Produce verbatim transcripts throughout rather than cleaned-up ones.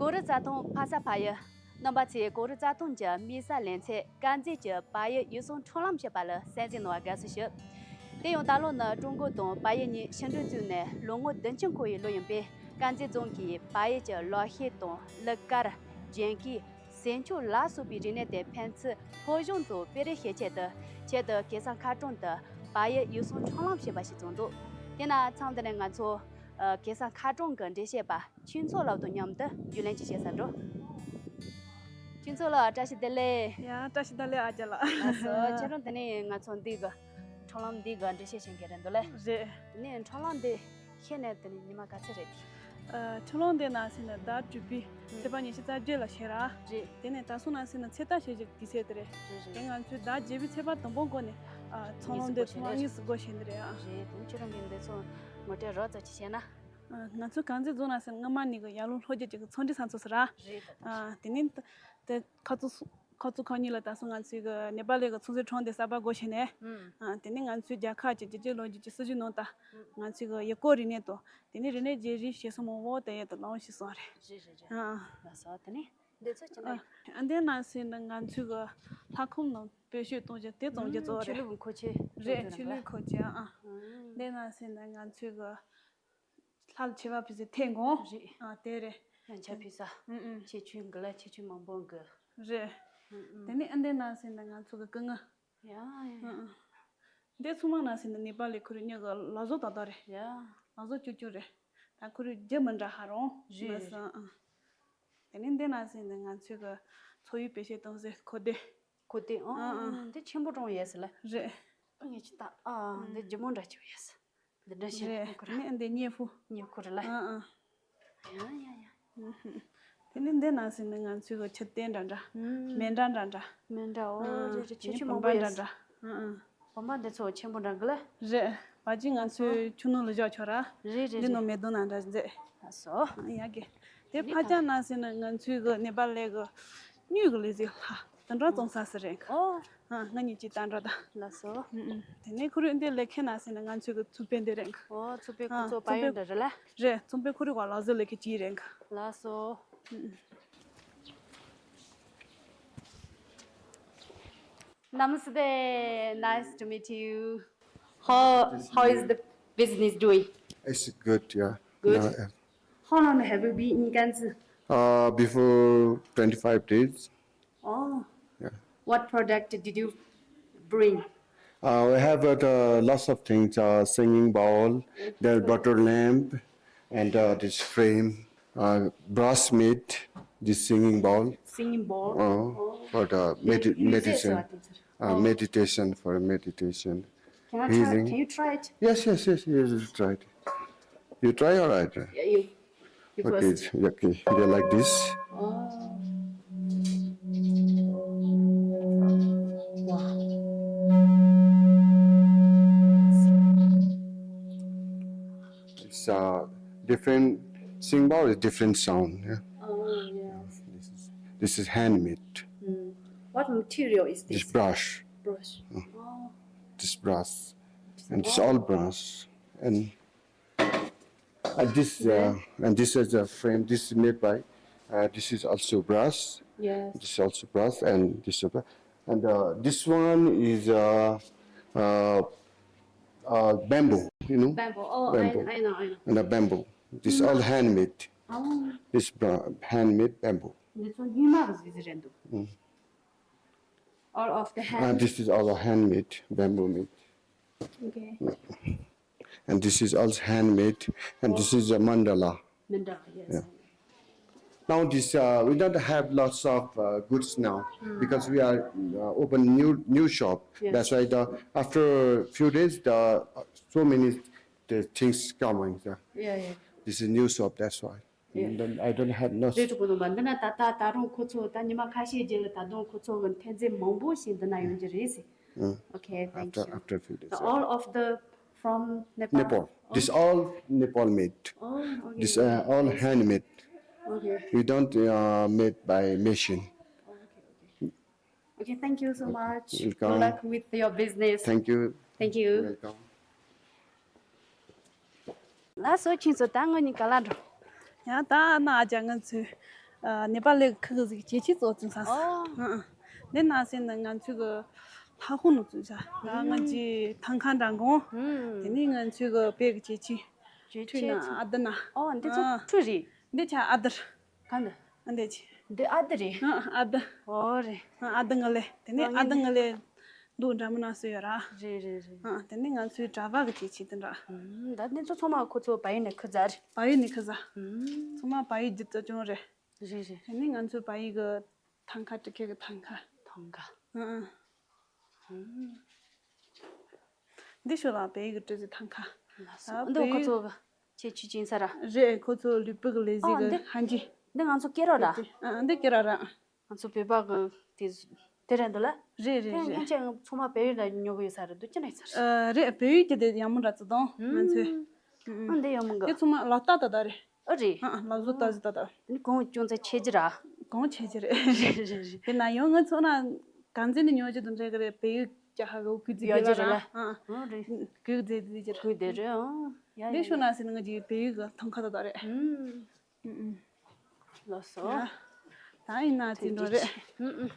གོ་རི་རྩྭ་ཐང་ཕ་ས་ཕ་ཡུལ། རྣམ་པ་ཚོས་གོ་རི་རྩྭ་ཐང་གི་དམིགས་བསལ་ལེ་ཚན་དཀར་མཛེས་ཀྱི་བལ་ཡུལ་ཡུལ་སྲུང་འཕྲང་ལམ་ཞེས་པ་ལ་གསན་གཟིགས་གནང་བར་དགའ་བསུ་ཞུ། དེ་ཡང་ད་ལོ་ནི་ཀྲུང་གོ་དང་བལ་ཡུལ་གཉིས་ཕྱི་འབྲེལ་བཙུགས་ནས་ལོ་ངོ་བདུན་ཅུ་འཁོར་བའི་ལོ་ཡིན་པས། དཀར་མཛེས་རྫོང་གིས་བལ་ཡུལ་གྱི་ལོ་ཤས་དང་གླུ་གར། རྒྱན་གོས། ཟས་མཆོག་ལ་སོགས་པའི་རིག་གནས་དེ་ཕན་ཚུན་ཕོ་གཞུང་དུ་སྤེལ་རེས་བྱེད་ཆེད་དུ། ཆེད་དུ་གེ་སར་མཁར་གྲོང་དུ་བལ་ཡུལ་ཡུལ་སྲུང་འཕྲང་ལམ་ཞེས་པ་ཞིག་བཙུགས་འདུག་དེས་ན་མཚམས་འདི་ནས་ང་ཚོ་ཨ་གེ་སར་མཁར་གྲོང་གི་འགྲེལ་བཤད་པ་ཆོས་ཚོགས་ལགས་དང་མཉམ་དུ་བརྒྱུད་ལམ་ཅིག་བྱེད་ས་འགྲོ། ཆོས་ཚོགས་ལགས་བཀྲ་ཤིས་བདེ་ལེགས། ཡ་བཀྲ་ཤིས་བདེ་ལེགས་ཨ་ཅག་ལགས། ལགས་སོ། ཁྱེད་རང་དེ་ནས་ང་ཚོ་འདི་གི་འཕྲང་ལམ་འདི་གི་འགྲེལ་བཤད་བྱེད་མཁན་རེད་འདུག་ལེ། རེད། དེ་ནས་འཕྲང་ལམ་འདི་ཤེས་ནས་དེ་ནས་ཉི་མ་ག་ཚོད་རེད་དེ། ཨ་འཕྲང་ལམ་འདི་ནང་ཟིན་ན་ཟླ་དྲུག་པའི་ཚེས་པ་ཉི་ཤུ་རྩ་བརྒྱད་ལ་བྱས་ར། རེད། དེ་ནས་ད་སོང་ནང་ཟིན་ན་ཚེས་ལྟར་བྱེད་ཀྱི་དུས་ཚོད་དེ་རེད། རེད་རེད། དེ་ང་ཚོས་ཟླ་བརྒྱད་པའི་ཚེས་པ་དང་པོ་འགོ་ནས་ཨ་འཕྲང་ལམ་འདི་ཚོ་དངོས་སུ་སྒོ་ཕྱེ་ནི་རེད། ཨ་རེད། དེ་ཁྱེད་རང་གིས་འདི་ཚོ་ངོ་སྤྲོད་རོབ་ཙམ་ཅིག་བྱས་ན། ཨ་ང་ཚོ་དཀར་མཛེས་རྫོང་ནང་ཟིན་སྔོན་མ་ནས་གི་ཡར་ཀླུང་ལྷོ་རྒྱུད་ཀྱི་ཚོང་འབྲེལ་ས་མཚམས་སུ་ར། རེད་ད། ཨ་དེ་ནས་དེ་ཁ་ཚུགས་ཁ་ཚུགས་ཁ་ཉིན་ལ་ད་སོང་ང་ཚོའི་གི་ནེ་པ་ལི་གི་ཚོང་ཟོག་འཕྲང་དེ་གསར་པ་སྒོ་ཕྱེ་ནས། ཨ་དེ་ནས་ང་ཚོའི་རྒྱལ་ཁབ་ཀྱི་རྒྱལ་སྤྱིའི་ལོ་རྒྱུས་ཀྱི་སྲིད་ཇུས་ནང་ད་ང་ཚོའི་གི་ཡུལ་སྐོར་རིག་གནས་དང་དེ་ནས་རིག་གནས་བརྗེ་རེས་བྱེད་ས་མང་བོ་དེ་ཡོད་དུ་ལོངས་ཤིག་སོང་རེད། རེད་རེད་རེད། ཨ་ལགས་སོ། དེ་ནས་འདི་ཚོ་ཅི་འདྲ་ཡོད། ཨ་འདི་ནང་ཟིན་ན་ང་ཚོའི་གི་ལྷ་ཁང་ནང་བེད་སྤྱོད་གཏོང་རྒྱུ་དེ་བཙོང་རྒྱུ་གཙོ་བོ་ཆོས་རེད། ལུགས་མཁོ་ཆས། རེད། ཆོས་ལུགས་མཁོ་ཆས། ཨ་འདི་ནང་ཟིན་ན་ང་ཚོའི་གི་ལྷ་ལ་མཆོད་པ་ཕུལ་སའི་ཐལ་འགོང་། རེད། ཨ་དེ་རེད། ལྷ་མཆོད་ཕུལ་ས། ཨུ་ཨུ། ཆེ་ཆུང་གི་ལ་ཆེ་ཆུང་མང་པོ་གི། རེད། ཨུ་ཨུ། དེ་ནས་ཨ་འདི་ནང་ཟིན་ན་ང་ཚོ་གི་སྐུ་ངོ། ཡ་ཡ་ཡ། ཨུ་ཨུ། འདི་ཚང་མ་ནང་ཟིན་ན་ནེ་པ་ལི་ཁོ་རང་ཉིད་ཀྱི་ལག་བཟོ་ཏག་ཏག་རེད། ཡ། ལག་བཟོ་ཅུང་ཅུང་རེད། ད་ཁོ་རང་རྒྱུ་མི་འདྲ་ཧ་རུང་། རེད། མི་སང་ཨ། དེ་ནས་འདི་ནང་ཟིན་ན་ང་ཚོའི་གི་འཚོ་བའི་བེད་སྤྱོད་གཏོང་སའི་ཁོར་སྡེ། ཁོར་སྡེ། ཨ་ཨ་ཨ། འདི་ཆེན་པོ་གྲོང་ཡོད་ས་ལ། རེད། ཨ་ངས་ཅི་ད་ཨ་འདི་ལྗིད་མོ་འདྲ་ཅིག་ཡོད་ས། འདི་འདྲ་ཞིག་རེད། ཁོ་ར། ནི་འདི་སྙེ་ཕུ། སྙེ་ཁུ་རེད་ལ། ཨ་ཨ། ཡ་ཡ་ཡ། དེ་ནི་འདི་ནང་ཟིན་ནི་ང་ཚོའི་གི་ཆུ་ཏན་འདྲ་འདྲ། མེ་འདྲ་འདྲ་འདྲ། མེ་འདྲ། ཨོ་རེད་རེད། ཆུ་ཆུ་བུམ་པ་འདྲ་འདྲ། ཨ་ཨ། བུམ་པ་འདི་ཚོ་ཆེན་པོ་འདྲ་གི་ལ། རེད། བ་ཅི་ང་ཚོའི་ཆུ་ནང་ལ་བཞག་ཆོག་ར། རེད་རེད། འདི་ནང་མེ་དོང་ནང་འདྲ་མཛད། ལགས་སོ། ཡ་གི། དེ་ཕ་ཅག་ནང་ཟིན་ནི་ང་ཚོའི་གི་ནེ་པ་ལི་གི་དངུལ་གི་ལས་ཟིག་ལྷ། དེ་འདྲ་བཙོང་ས་ཟེར་རེད། ཨོ། ཨ་ང་གཉིས་ཀྱི་ད་འདྲ་ད། ལགས་སོ། ཨུ་ཨུ། དེ་ནས་ཁོ་རང་འདི་ལས་ཁེ་ན་ཟེར་ན་ང་ཚོའི་གི་ཚོང་པའི་འདི་རེད། ཨོ་ཚོང་པའི་ཁོ་ཨ་ཚོ་པ་ཡོན་འདྲ་རེད་ལ། རེད། ཚོང་པའི་ཁོ་རང་གི་ལག་བཟོ་ལས་ཁེ་ཅིག་རེད། ལགས་སོ། ཨུ་ཨུ། Namaste, nice to meet you. How how is the business doing? It's good, yeah. Good. Yeah, yeah. How long have you been in Ganzi? Uh, before twenty-five days. Oh. Yeah. What product did you bring? Uh, we have uh, the lots of things, uh, singing bowl, the butter lamp, and uh, this frame, uh, brass made, this singing bowl. Singing bowl? Uh, oh. For the medi- meditation. Uh, meditation, for meditation. Can I try? Healing. Can you try it? Yes, yes, yes, yes, try it. You try, all right. Yeah, you. Okay, okay, they like this. Oh. Wow. It's a different symbol, is different sound. Yeah? Oh, yes. This is, this is handmade. Mm. What material is this? This brush. Brush. Mm. Oh. This brass. And it's all brass. And And this, uh, and this is a frame. This is made by. Uh, this is also brass. Yes. This is also brass, and this is, and uh, this one is uh, uh, uh, bamboo. You know. Bamboo. Oh, bamboo. I, I know, I know. And a bamboo. This all handmade. Oh. This bra- handmade bamboo. This one, you know, is it? Mm. All of the hand. Uh, this is all handmade, bamboo made. Okay. And this is also handmade. And this is a mandala. Mandala, yes. Yeah. Now this, uh, we don't have lots of uh, goods now because we are uh, open new new shop. Yes. That's why the after few days the uh, so many the things coming. Yeah. Yeah, yeah. This is new shop. That's why. Yeah. Then I don't have no. རེད་འགྲོ་གོ་ནོ་མ་འདི་ན་ད་ད་ད་རུང་ཁོ་ཚོ་ད་ཉི་མ་ཁ་ཤས་རྗེས་ལ་ད་དུང་ཁོ་ཚོ་གི་འཐེན་རྫས་མང་པོ་ཞིག་འདི་ན་ཡོང་རྒྱུ་རེད་ཟེར། Okay, thank you. After after few days. All of the from Nepal? Nepal. This all Nepal made. Oh, okay. This uh, all handmade. Okay. We don't uh, made by machine. Oh, okay, okay. Okay, thank you so much. Welcome. Good luck with your business. Thank you. Thank you. Welcome. ལགས་སོ། ཁྱེད་ཚོ་ད་ང་གཉིས་ག་ལ་འགྲོ། ཡང་ད་ན་ཨ་ཅག་ང་ཚོའི་ ཨ་ནེ་པ་ལི་གི་ཁུ་གི་ཟིག་ཅེ་ཆི་ཙོ་ཙུན་ས་ས། ཨོ། ཨ་ཨ། འདི་ན་སེ་ན་ང་ཚོའི་གི་ལྷ་ཁང་ནང་ཙུན་ས། ང་ང་ཅི་ཐང་ཁ་འདྲ་གོང་། ཨུམ། དེ་ནི་ང་ཚོའི་གི་པེ་གི་ཅེ་ཆི། ཅེ་ཆི་ཁྲུ་ན་ཨ་དི་ན། ཨོ་འདི་ཚོ་ཨ་ཁྲུ་རེད། འདི་ཆ་ཨ་དི་ར། གང་འདི། ཨ་འདི་ཆི། འདི་ཨ་དི་རེད། ཨ་ཨ་དི། ཨོ་རེད། ཨ་ཨ་དི་ང་ལེ། དེ་ནི་ཨ་དི་ང་ལེ། འདུག་འདྲ་མི་ན་སུ་ཡོད་ར། རེད་རེད་རེད། ཨ་དེ་ནི་ང་ཚོའི་གྲྭ་པ་གི་ཅེ་ཆི་དེ་འདྲ། ཨུམ། ད་འདི་ཚོ་ཚང་མ་ཁོ་ཚོ་བལ་ཡུལ་ནས་ཁུར་ཟ་རེད། བལ་ཡུལ་ནས་ཁུར་ཟ། ཨུམ། ཚང་མ་བལ་ཡུལ་རྒྱུད་དུ་བྱུང་རེད། རེད་རེད། དེ་ནི་ང་ཚོའི་བལ་ཡུལ་གི་ཐང་ཁ་ཀྲི་ཁེ་གི་ཐང་ཁ། ཐང་ཁ། ཨ་ཨ། ཨུམ། འདི་ཤོད་ལ་བལ་ཡུལ་གི་ཀྲི་ཟི་ཐང་ཁ། ལགས་སོ། ཨ་འདི་བལ་ཁོ་ཡུལ་ཚོ་གི་ཁྱེད་ཆུ་ཅན་ས་ར། རེད། ཁོ་ཚོ་ལུས་པོ་གི་ལས་ཨ་ཟིག་གི་འདི་ཧན་ཅི། འདི་ང་ཚོ་སྐེ་རགས་ར། ཨ་འདི་སྐེ་རགས་ར། ང་ཚོ་བོད་པ་གི་དེ་དེ་རེད་འདུག་ལ། རེད་རེད་རེད། ཁྱེད་ཁྱེད་ཚང་མ་བལ་ཡུལ་ལ་ཉོ་གི་ཡོད་ས་རེད་འདུག་ཅི་ནས་ས་རེད། ཨ་རེད། བལ་ཡུལ་གྱི་དེ་ཡག་མོ་འདྲ་ཙི་དང་ང་ཚོས། ཨ་འདི་ཡག་མོ་གི། དེ་ཚང་མ་ལག་རྟགས་ད་ད་རེད། ཨ་རེད། ཨ་ཨ་ལག་བཟོ་ལྟ་ཟི་ད་ད། དེ་ནི་གོང་ཅུང་ཙམ་ཆེ་རྒྱུ་ར། གོང་ཆེ་རྒྱུ་རེད། རེད་རེད་རེད། དེ་ན་ཡང་ང་ཚོ་ན་གང་ཚེ་ནས་ཉོ་རྒྱུ་དང་འདྲ་གི་རེད། བལ་ཡུལ་རྒྱ་ཧ་གི་གུ་ཙི་ཡོད་གི་རྒྱུ་ལ་རེད་ལ། ཨ་ཨ། ཨ་རེད། གུ་ཙི་ཙི་ཅི་རེད། གུ་དེ་རེད། ཨ་ཡ་ཡ་ཡ། ལས་ཤོ་ན་ཟེར་ན་ང་ཅིག་བལ་ཡུལ་གི་ཐང་ཁ་ད་ད་རེད། ཨུམ། ཨུམ་ཨུམ། ལགས་སོ། ཡ། ད་ཡིན་ན་དེ་འགྲོ་རེད། ཨུམ་ཨུམ།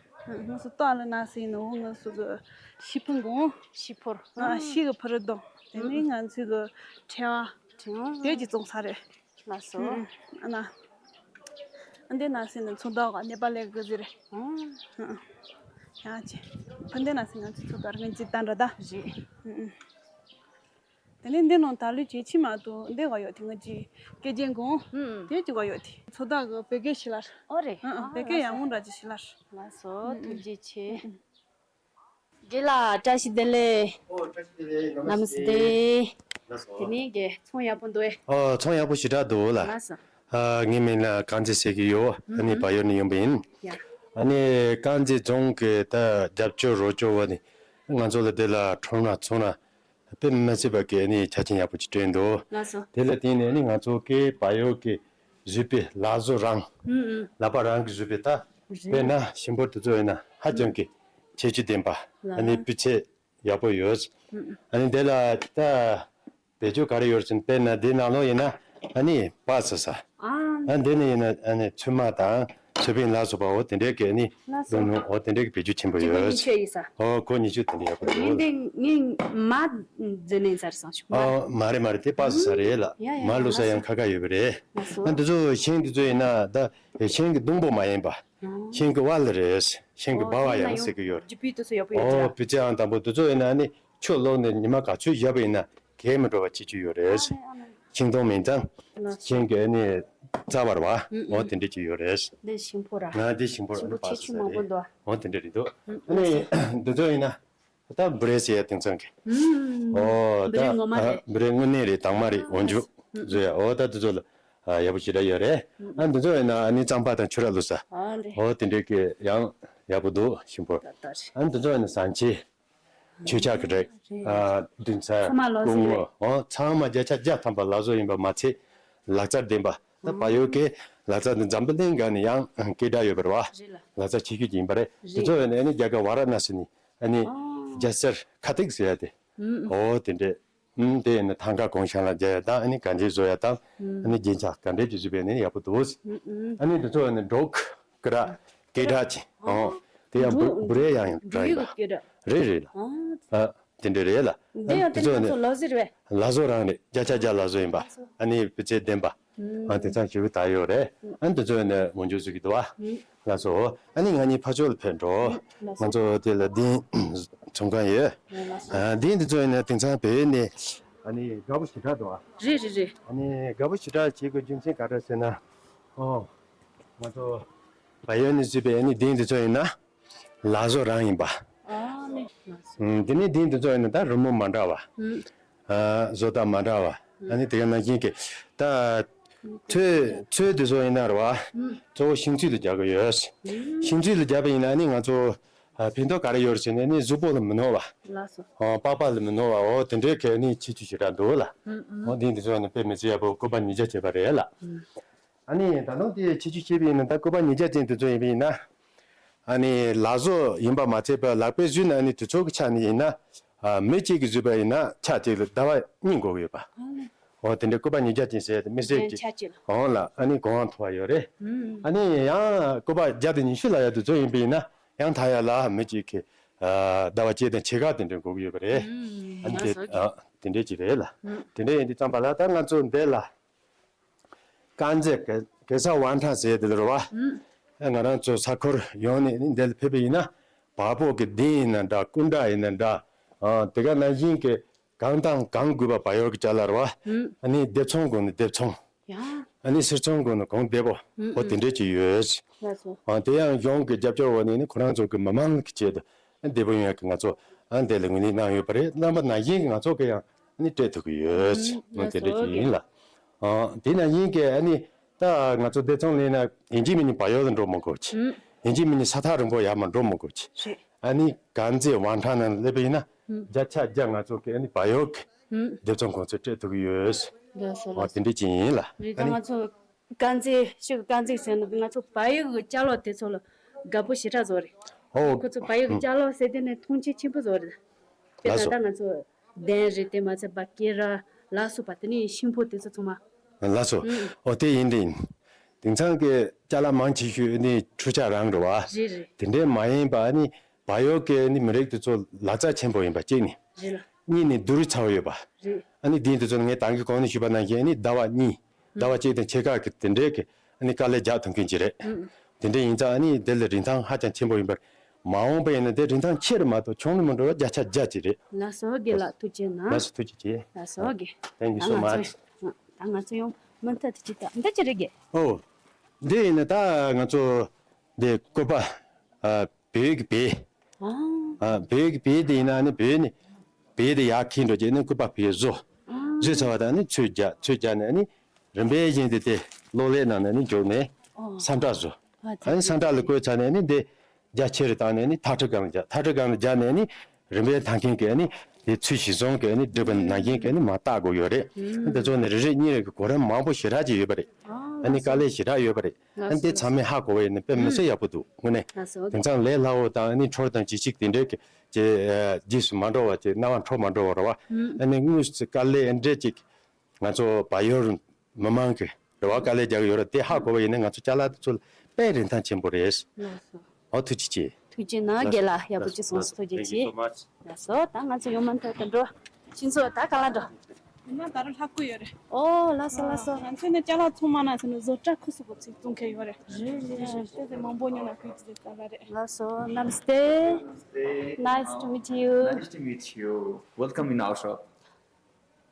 ང་སུ་ཏོ་ལ་ན་སི་ནོ་ང་སུ་གི་ཤི་ཕུང་གོང་། ཤི་ཕོར། ང་ཤི་གི་ཕུར་དོ། དེ་ནི་ང་ཚོའི་གི་ཕྲེང་བ། ཕྲེང་བ། དེ་ཅི་བཙོང་ས་རེད། ལགས་སོ། ཨུམ་ཨུམ། ཨ་ན། ཨ་འདི་ན་སི་ནི་ཚོ་ད་ག་ནེ་པ་ལེ་གི་ཟི་རེད། ཨུམ། ཨུམ་ཨུམ། ཡ་ཅི། ཨ་འདི་ན་སི་ང་ཚོ་ཚོ་ད་ར་ང་ཅི་ཏན་ར་ད། རེད། ཨུམ་ཨུམ། དེ་ནས་འདི་ནང་ད་ལོའི་ཇེ་ཆེ་མ་གཏོགས་འདི་ག་ཡོད་དེ་ང་ཅི་སྐད་ཅན་གོང་། ཨུམ། དེ་ཅི་ག་ཡོད་དེ། ཚོ་བདག་གི་བོད་སྐད་ཤི་ལར། ཨོ་རེད། ཨ་ཨ། བོད་སྐད་ཡག་མོ་འདྲ་ཅི་ཤི་ལར། ལགས་སོ། ཨུམ། ཐུགས་རྗེ་ཆེ། ཨུམ། རྒན་ལགས་བཀྲ་ཤིས་བདེ་ལེགས། ཨོ་བཀྲ་ཤིས་བདེ་ལེགས། ནམ་སྟེ། ལགས་སོ། དེ་ནས་རྒན་ཚོང་ཡག་པོ་འདུག་ཨེ། ཨོ་ཚོང་ཡག་པོ་ཞེ་དྲག་འདུག་ལ། ལགས་སོ། ཨ་ངའི་མིང་ལ་རྐང་རྗེས་ཟེར་གྱི་ཡོད། ཨ་ནི་ཨུམ། བལ་ཡུལ་ནས་ཡོང་པ་ཡིན། ཡ། ཨ་ནི་རྐང་རྗེས་རྫོང་གི་ད་རྒྱབ་སྐྱོར་རོགས་སྐྱོར་བ་ནི་ང་ཚོ་ལ་དེ་ལ་ཁྲོམ་ར་ཚོང་ར། དཔེ་མི་སྲིད་པ་གི་ནི་ཆ་རྐྱེན་ཡག་པོ་ཅིག་སྤྲད་འདུག་ལགས་སོ། དེ་ལ་བརྟེན་ནས་ནི་ང་ཚོ་གི་བལ་ཡུལ་གི་བཟོས་པའི་ལག་བཟོ་རང་། ཨུམ་ཨུམ། ལག་པ་རང་གི་བཟོས་པའི་ད། རེད། དཔེར་ན་ཞིམ་པོ་དེ་ཚོ་ཡིན་ན་ཧ་ཅང་གི་ཁྱད་ཆོས་ལྡན་པ། ལགས། ཨ་ནི་སྤུས་ཚད་ཡག་པོ་ཡོད། ཨུམ་ཨུམ། ཨ་ནི་དེ་ལ་ད་བེད་སྤྱོད་ག་རེ་ཡོད་ཟེར་ན་དཔེར་ན་དེ་ནང་ལོགས་ཡིན་ན་ཨ་ནི་པ་ཟ་ས། ཨ། ཨ་འདི་ནི་ཡིན་ན་ཨ་ནི་ཚོད་མ་དང་། ཚོད་པིན་ལ་སོགས་པ་འོ་དེ་འདྲའི་གི་ནི་ལགས་སོ། ལོ་ནུ་འོ་དེ་འདྲའི་གི་བེད་སྤྱོད་ཆེན་པོ་ཅི་ཡོད། གོ་ཉི་ཤུ་ཡིན་ས། འོ་གོ་ཉི་ཤུ་དེ་འདྲ་ཡག་པོ་ངས་འདི་ཡོད། ངས་མ་འཛིན་ནས་ཚར་སོང་ཞུ་མ། ཨོ་མ་རེད་མ་རེད་དེ་པ་སི་ས་རེད་ལ། ཡ་ཡ་མ་ལུ་ས་ཡང་ཁ་ཁ་ཡོད་པ་རེད། ལགས་སོ། ཨ་འདི་ཚོ་ཤིང་འདི་ཚོ་ཡིན་ན་ད་ཤིང་གི་སྡོང་པོ་མ་ཡིན་པ། ཤིང་གི་བ་ལ་རེད། ཤིང་གི་འབའ་བ་ཡང་ཟེར་གི་ཡོད། ཇི་པི་དུ་སོ་ཡག་པོ་ཡོད་ཨོ་ཀྱ། བི་ཙེ་ཨང་དང་པོ་འདི་ཚོ་ཡིན་ན་ནི་ཆུ་ལོག་ནས་ཉི་མ་ག་ཚོད་བཞག་པ་ཡིན་ན། གས་མི་འགྲོ་བ་བྱེད་རྒྱུ་ཡོད་རེད། ཤིང་སྡོང་མིན་ཙང་། ཤིང་གི་ནི་རྩ་བར་བ། འོ་དེ་འདྲ་ཅིག་ཡོད་རེད། འདི་ཤིང་ཕོ་ར། ང་འདི་ཤིང་ཕོ་ར་ཤིང་ཕོ་ཆེ་ཆུང་མང་པོ་འདུག་འོ་དེ་འདྲ་རེད་འདུག་ཨ་ནི་འདི་ཚོ་ཡིན་ན་ད་བུ་རེ་ཟེར་ཡ་དེང་སང་གི་འོ་ད་བུ་རེ་ངོ་མ་རེད། བུ་རེ་དངོས་གནས་རེད། དྭངས་མ་རེད། འོ་འཇུ་བཟོ་ཡ་འོ་ད་འདི་ཚོ་ལ་ཡག་པོ་ཞེ་དྲག་ཡོད་རེད། ཨ་འདི་ཚོ་ཡིན་ན་ཨ་ནི་གཙང་པ་དང་ཆུ་ར་བླུགས་ས། འོ་དེ་འདྲ་གི་ཡང་ཡག་པོ་འདུག་ཤིང་ཕོ། ཨ་འདི་ཚོ་ཡིན་ན་ཟངས་ཆེ། ཆོས་ཆག་གི་རེད། ཨ་བདུན་ཚར་ཚང་མ་ལོ་གསུམ་རེད། སྐུ་ངོ་ཚང་མ་བརྒྱ་ཆ་བརྒྱ་ཐམ་པ་ལག་བཟོ་ཡིན་པ་མ་ཚད། ལག་རྩལ་ལྡན་པ། ད་བལ་ཡུལ་གྱི་ལག་རྩལ་འདི་འཛམ་བུ་གླིང་ག་ནས་ཡང་སྐད་གྲགས་ཡོད་པ་རེད་བ། རེད་ལ། ལག་རྩལ་ཆེ་ཤོས་ཅིག་ཡིན་པ་རེད། དེ་ཚོ་ཡིན་ནས་ཨ་ནི་རྒྱ་གར་ཝ་ར་ཎ་སི་ནས་ཨ་ནི་རྒྱལ་སར་ཁ་ཏིག་ཟེར་ཡ་དེ། ཨོ་དེ་འདྲས། ཨུམ་དེ་ཡིན་ན་ཐང་ཀ་གོང་ཤང་ལ་རྒྱག་ཡ་དང་ཨ་ནི་ག་འདྲས་བཟོ་ཡ་དང་ཨ་ནི་རྒྱན་ཆ་ག་འདྲས་ཀྱི་བཟོས་པའི་ནི་ཡག་པོ་འདུག་ཨ་ནི་དེ་ཚོ་ཡིན་ན་འབྲོག་ཀི་ར། སྐད་གྲགས་ཅན། ཨོ། དེ་ཡང་འབྲུ་འབྲུ་རེ་ཡང་འབྲུ་རེ་ཡོད་པ། སྐད་གྲགས། རེད་རེད་ལ། ཨ། དེ་འདྲ་རེད་ལ། འདི་ཡང་དེ་ཚོ་ནི་ལག་བཟོ་རེད་པས། ལག་བཟོ་རང་རེད། བརྒྱ་ཆ་བརྒྱ་ལག་བཟོ་ཡིན་པ། ཨ་ནི་སྤུས་ཚད་ལྡན་པ། ཨ་དེ་ཚང་ཞུ་གི་ད་ཡོད་རེད། ཨ་དེ་ཚོ་ནི་འོན་ཇུ་བཟོ་གི་འདུག་བ། ལགས་སོ། ཨ་ནི་ང་གཉིས་ཕ་ཕྱོགས་ལ་ཕེབས་འགྲོ། ང་ཚོ་དེ་ལ་འདི་ཚོང་ཁང་ཡོད། ཨ་འདི་འདི་ཚོ་ནི་དེང་སང་བོད་ནས་ཨ་ནི་དགའ་པོ་ཞེ་དྲག་འདུག་བ། རེད་རེད་རེད། ཨ་ནི་དགའ་པོ་ཞེ་དྲག་བྱེད་དགོས་རྒྱུ་མཚན་ག་རེ་ཟེར་ན། ཨོ། ང་ཚོ་བལ་ཡུལ་ནས་བཟོས་པའི་ཨ་ནི་གདན་འདི་ཚོ་ཡིན་ན་ལག་བཟོ་རང་ཡིན་པ། ཨ་ནི། ཨུམ། འདི་ནི་གདན་འདི་ཚོ་ཡིན་ན་ད་རི་མོ་མ་འདྲ་བ། ཨུམ། ཨ། བཟོ་ལྟ་མ་འདྲ་བ། ཨ་ནི་དེ་ག་ནང་བཞིན་གྱི་ད་ཚོས་ཚོས་འདི་ཚོ་ཡིན་ན་རེད་བ། ཨུམ། གཙོ་བོ་ཤིང་ཚོས་ལ་རྒྱག་གི་ཡོད། ཨུམ། ཤིང་ཚོས་ལ་རྒྱག་པ་ཡིན་ན་ཨ་ནི་ང་ཚོ་ཨ་ཕན་ཐོགས་ག་རེ་ཡོད་ཟེར་ན་ཨ་ནི་གཟུགས་པོ་ལ་མི་གནོད་བ། ལགས་སོ། ཨ་པགས་པ་ལ་མི་གནོད་བ་འོ་དེ་འདྲའི་གི་ཨ་ནི་ཁྱད་ཆོས་ཞེ་དྲག་འདུག་ལ། ཨུམ་ཨུམ། འོ་དེ་འདི་ཚོ་ཡིན་ན་དཔེ་མི་སྲིད་ཡག་པོ་སྐུ་པར་ཉིས་བརྒྱ་བྱས་པ་རེད་ལ། ཨུམ། ཨ་ནི་ད་དུང་དེ་ཁྱད་ཆོས་བཤད་པ་ཡིན་ན་ད་སྐུ་པར་ཉིས་བརྒྱ་ཅན་དེ་ཚོ་ཡིན་པ་ཡིན་ན། ཨ་ནི་ལག་བཟོ་ཡིན་པ་མ་ཚད་པར་ལག་པས་བཟོས་ན་ཨ་ནི་དུས་ཚོད་ཀྱི་ཆ་ནས་ཡིན་ན། ཨ་མི་གཅིག་གིས་བཟོས་པ་ཡིན་ན་ཆ་གཅིག་ལ་ཟླ་བ་གཉིས་འགོར་གི་ཡོད་པ། ཨ་ནི་ འོ་དེ་འདྲའི་སྐུད་པ་ཉིས་བརྒྱ་ཅན་ཟེར་ཡ་དེ་མི་སེར་གྱི་ཆ་གཅིག་ལ། འོང་ལ་ཨ་ནི་གོང་མཐོ་བ་ཡོད་རེད། ཨ་ནི་ཡང་སྐུད་པ་བརྒྱ་དང་ཉི་ཤུ་ལ་ཡ་དུས་ཚོད་ཡིན་པ་ཡིན་ན་ཡང་ཐ་ཡ་ལ་མི་གཅིག་གི་ཟླ་བ་གཅིག་དང་ཕྱེད་ཀ་དེ་འདྲ་འགོར་གྱི་ཡོད་པ་རེད། ཨ་ནི་དེ་དེ་འདྲའི་ཅིག་རེད་ལ། དེ་འདྲ་ཡིན་དུས་ཙམ་པ་ལ་ད་ང་ཚོ་འདི་ལ། དཀར་མཛེས་གེ་གེ་སར་ཝང་ཁྲང་ཟེར་དེ་ལ་རེད་བ། ཨ་ང་རང་ཚོ་ས་ཁུལ་ཡོངས་ནས་ནི་འདི་ལ་ཕེབས་པ་ཡིན་ན་བལ་པོ་གི་གདན་ཡིན་ན་འདྲ་སྐུ་འདྲ་ཡིན་ན་འདྲ། ཨ་དེ་ག་ནང་བཞིན་གྱི་གང་དང་གང་དགོས་པ་བལ་ཡུལ་གྱི་ཅ་ལག་རེད་བ། ཨ་ནི་སྡེབ་ཚོང་དགོས་ན་སྡེབ་ཚོང་། ཡ། ཨ་ནི་གསེར་ཚོང་དགོས་ན་གོང་བདེ་པོ། ཨོ་དེ་འདྲས་ཅིག་ཡོད། ལགས་སོ། ཨ་དེ་ཡང་གཞུང་གི་རྒྱབ་སྐྱོར་འོག་ནས་ནི་ཁོ་རང་ཚོ་གི་མི་མང་གི་ཆེད་དུ་བདེ་པོ་ཡོང་ཡག་གི་ང་ཚོ་ཨ་འདི་ལ་ངོས་ལེན་གནང་ཡོད་པ་རེད། རྣམ་པ་ནང་བཞིན་གྱི་ང་ཚོ་གི་ཡང་ཨ་ནི་སྤྲད་ཐུབ་ཀྱི་ཡོད། ཨ་དེ་འདྲ་ཅིག་ཡིན་ལ། ཨ་དེ་ནང་བཞིན་གྱི་ཨ་ནི་ད་ང་ཚོ་སྡེབ་ཚོང་ལས་ན་ཡིན་གཅིག་མིན་གཉིས་བལ་ཡུལ་ལ་འགྲོ་མི་དགོས་ཀྱི། ཡིན་གཅིག་མིན་གཉིས་ས་ཐག་རིང་པོ་ཡར་མར་འགྲོ་མི་དགོས་ཀྱི། ཨ་ནི་དཀར་མཛེས་ཝང་ཁྲང་ནང་སླེབས་པ་ཡིན་ན་བརྒྱ་ཆ་བརྒྱ་ང་ཚོ་གི་ཨ་ནི་བལ་ཡུལ་གྱི་སྡེབ་ཚོང་གོང་ཚད་སྤྲད་ཐུབ་ཀྱི་ཡོད། ལགས་སོ། ཨ་ལགས་སོ། དེ་འདྲ་ཅིག་ཡིན་ལ། རེད། ད་ང་ཚོ་དཀར་མཛེས་ཤིག་དཀར་མཛེས་ཟེར་ན་ང་ཚོ་བལ་ཡུལ་གྱི་ཅ་ལག་དེ་ཚོ་ལ་དགའ་པོ་ཞེ་དྲག་བཟོ་རེད། ཨོ། ཁོ་ཚོ་བལ་ཡུལ་གྱི་ཅ་ལག་ཟེར་དེ་ནས་མཐོང་ཆེན་ཆེན་པོ་བཟོ་རེད། དཔེར་ན་ལགས་སོ། ད་ལྟ་ང་ཚོ་གདན་རེད། དེ་མ་ཚད་བ་ཀེ་ར་ལ་སོགས་པ་དེ་ནས་ཤིང་ཕོར་དེ་ཚོ་ཚང་མ། ལགས་སོ། ཨོ་དེ་ཡིན་དེ་ཡིན། དེང་སང་གི་ཅ་ལག་མང་ཆེ་ཤོས་ནི་འཕྲུལ་ཆས་རང་རེད་བ། རེད་རེད། དེ་འདྲས་མ་ཡིན་པ་ནི་བལ་ཡུལ་གྱི་ནི་མི་རིགས་དེ་ཚོ་ལག་རྩལ་ཆེན་པོ་ཡིན་པ་གཅིག་ནི། རེད་ལ། གཉིས་ནི་སྡུག་རུས་ཚ་བོ་ཡོད་པ། རེད། ཨ་ནི་དེ་དེ་ཚོ་ནི་ངས་ད་གིན་གོང་ནས་ཞུས་པ་ནང་བཞིན་ཨ་ནི་ཟླ་བ་གཉིས། ཟླ་བ་གཅིག་དང་ཕྱེད་ཀ་གི་དེ་འདྲའི་གི་ཨ་ནི་དཀའ་ལས་རྒྱག་ཐུབ་མཁན་ཅིག་རེད། དེ་འདྲ་ཡིན་ཙང་ཨ་ནི་དེ་ལ་རིན་ཐང་ཧ་ཅང་ཆེན་པོ་ཡིན་པར། མ་འོངས་པ་ཡིན་ན་དེ་རིན་ཐང་ཆེ་རུ་མ་གཏོགས་ཆུང་རུ་མི་འགྲོ་བ་བརྒྱ་ཆ་བརྒྱ་ཅིག་རེད། ལགས་སོ་རྒན་ལགས་ཐུགས་རྗེ་གནང་། ལགས་སོ་ཐུགས་རྗེ་ཆེ། ལགས་སོ་རྒན། Thank you so much། ད་ང་ཚོ་ཡང་མུ་མཐུད་དུ་ཅིག་ད་འདི་ཅི་རེད་རྒན། ཨོ། འདི་ཡིན་ན་ད་ང་ཚོ་འདི་སྐུད་པ་ཨ་བལ་གྱི་བལ། ཨ། ཨ་བལ་གྱི་བལ་དེ་ཡིན་ན་ནི་བལ་ནི་བལ་དེ་ཡར་འཁྱེར་འགྲོ་རྗེས་ནི་སྐུད་པ་བལ་བཟོ། བཟོས་ཚར་བ་དང་ནི་ཚོས་རྒྱག་ཚོས་རྒྱག་ནས་ནི་རིམ་པས་བཞིན་དུ་དེ་གློག་ཀླད་ནང་ནས་ནི་འཇོག་ནས་ཨོ། སྲང་ཁྲ་བཟོ། ཨ་ནི་སྲང་ཁྲ་ལ་བཀོལ་ཚར་ནས་ནི་འདི་རྒྱ་ཆེ་རུ་བཏང་ནས་ནི་ཐག་ཁྲི་སྒང་ལ་རྒྱག་ཐག་ཁྲི་སྒང་ལ་རྒྱག་ནས་ནི་རིམ་པས་ཐང་མཁན་གྱིས་ནི་དེ་ཚུལ་གཞི་བཟུང་གིས་ནི་སྒྲིག་པ་ནང་བཞིན་གྱིས་ནི་མར་བཏགས་དགོས་ཡོད་རེད། ཨ་ནི་དེ་ཚོ་ནི་རེ་རེ་གཉིས་རེ་གི་གོ་རིམ་མང་པོ་ཞེ་དྲག་ཅིག་ཡོད་པ་རེད། ཨ་ནི་དཀའ་ལས་ཞེ་དྲག་ཡོད་པ་རེད། ཨ་ནི་དེ་ཚང་མས་ཧ་གོ་བ་ཡིན་ན་དཔེ་མི་སྲིད་ཡག་པོ་འདུག་དངོས་གནས། དེང་སང་ལས་སླ་བོ་དང་ཨ་ནི་འཕྲུལ་དང་ཇི་ཞིག་དེ་འདྲའི་གི་ཅེས་རྗེས་སུ་མ་འགྲོ་བ་ཅེས་སྣང་བ་འཕྲོ་མ་འགྲོ་བ་རེད་བ། ཨ་ནི་དངོས་སུ་དཀའ་ལས་འདྲེ་ཅིག་ང་ཚོ་བལ་ཡུལ་མི་མང་གི་རེ་བ་དཀའ་ལས་རྒྱག་གི་ཡོད་རེད། དེ་ཧ་གོ་བ་ཡིན་ན་ང་ཚོ་ཅ་ལག་དེ་ཚོ་ལ་དཔེ་རིན་ཐང་ཆེན་པོ་རེད། ལགས་སོ། ཨོ་ཐུགས་རྗེ་ཆེ། ཐུགས་རྗེ་གནང་རྒན་ལགས། ཡག་པོ་ཅིག་གསུངས་སོང་། ཐུགས་རྗེ་ཆེ། ལགས་སོ། ད་ང་ཚོ་ཡོང་མ་ཐག་ཏུ་འགྲོ། ཁྱེད་ཚོ་ད་ག་ལ་འགྲོ། ཡིན་ན་ད་རུང་ལྷག་གི་ཡོད་རེད། ཨོ་ལགས་སོ་ལགས་སོ། ང་ཚོ་ནི་ཅ་ལག་ཚང་མ་ན་ཚོ་ནི་བཟོ་གྲྭ་ཁུ་སུ་གོ་ཚིག་བཙོང་མཁན་ཡོད་རེད། རེད་རེད་རེད། དེ་དེ་མང་པོ་ཉོ་ན་ཁུལ་ཚིག་ག་ལ་རེད། ལགས་སོ། Namaste. Nice to meet you. Nice to meet you. Welcome in our shop.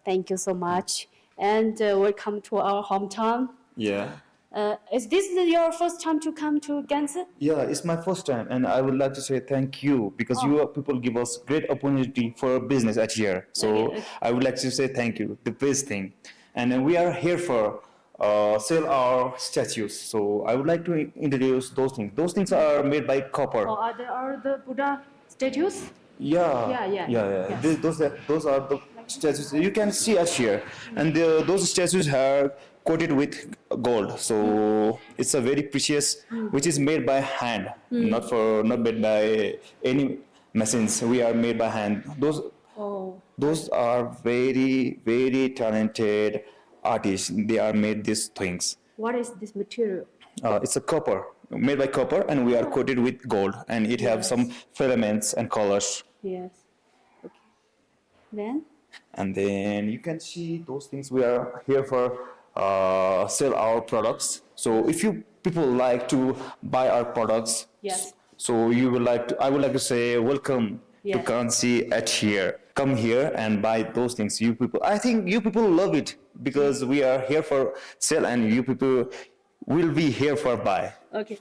Thank you so much. And uh, welcome to our hometown. Yeah. Uh, is this your first time to come to Gansu? Yeah, it's my first time, and I would like to say thank you because you are, people give us great opportunity for business at here. So okay, okay. I would like to say thank you, the best thing. And uh, we are here for uh, sell our statues. So I would like to introduce those things. Those things are made by copper. Oh, are they are the Buddha statues? Yeah. Yeah, yeah, yeah, yeah. Yes. These, those, are- those are the statues you can see at here, and the, those statues are coated with gold. So it's a very precious, which is made by hand, not for not made by any machines. We are made by hand. Those Oh. Those are very very talented artists. They are made these things. What is this material? Uh, it's a copper, made by copper, and we are coated with gold, and it have some filaments and colors. Yes. Okay. Then? And then you can see those things. We are here for uh, sell our products. So if you people like to buy our products, yes. So you would like to, I would like to say welcome to Kansi at here. Come here and buy those things. You people, I think you people love it because we are here for sell and you people will be here for buy. Okay.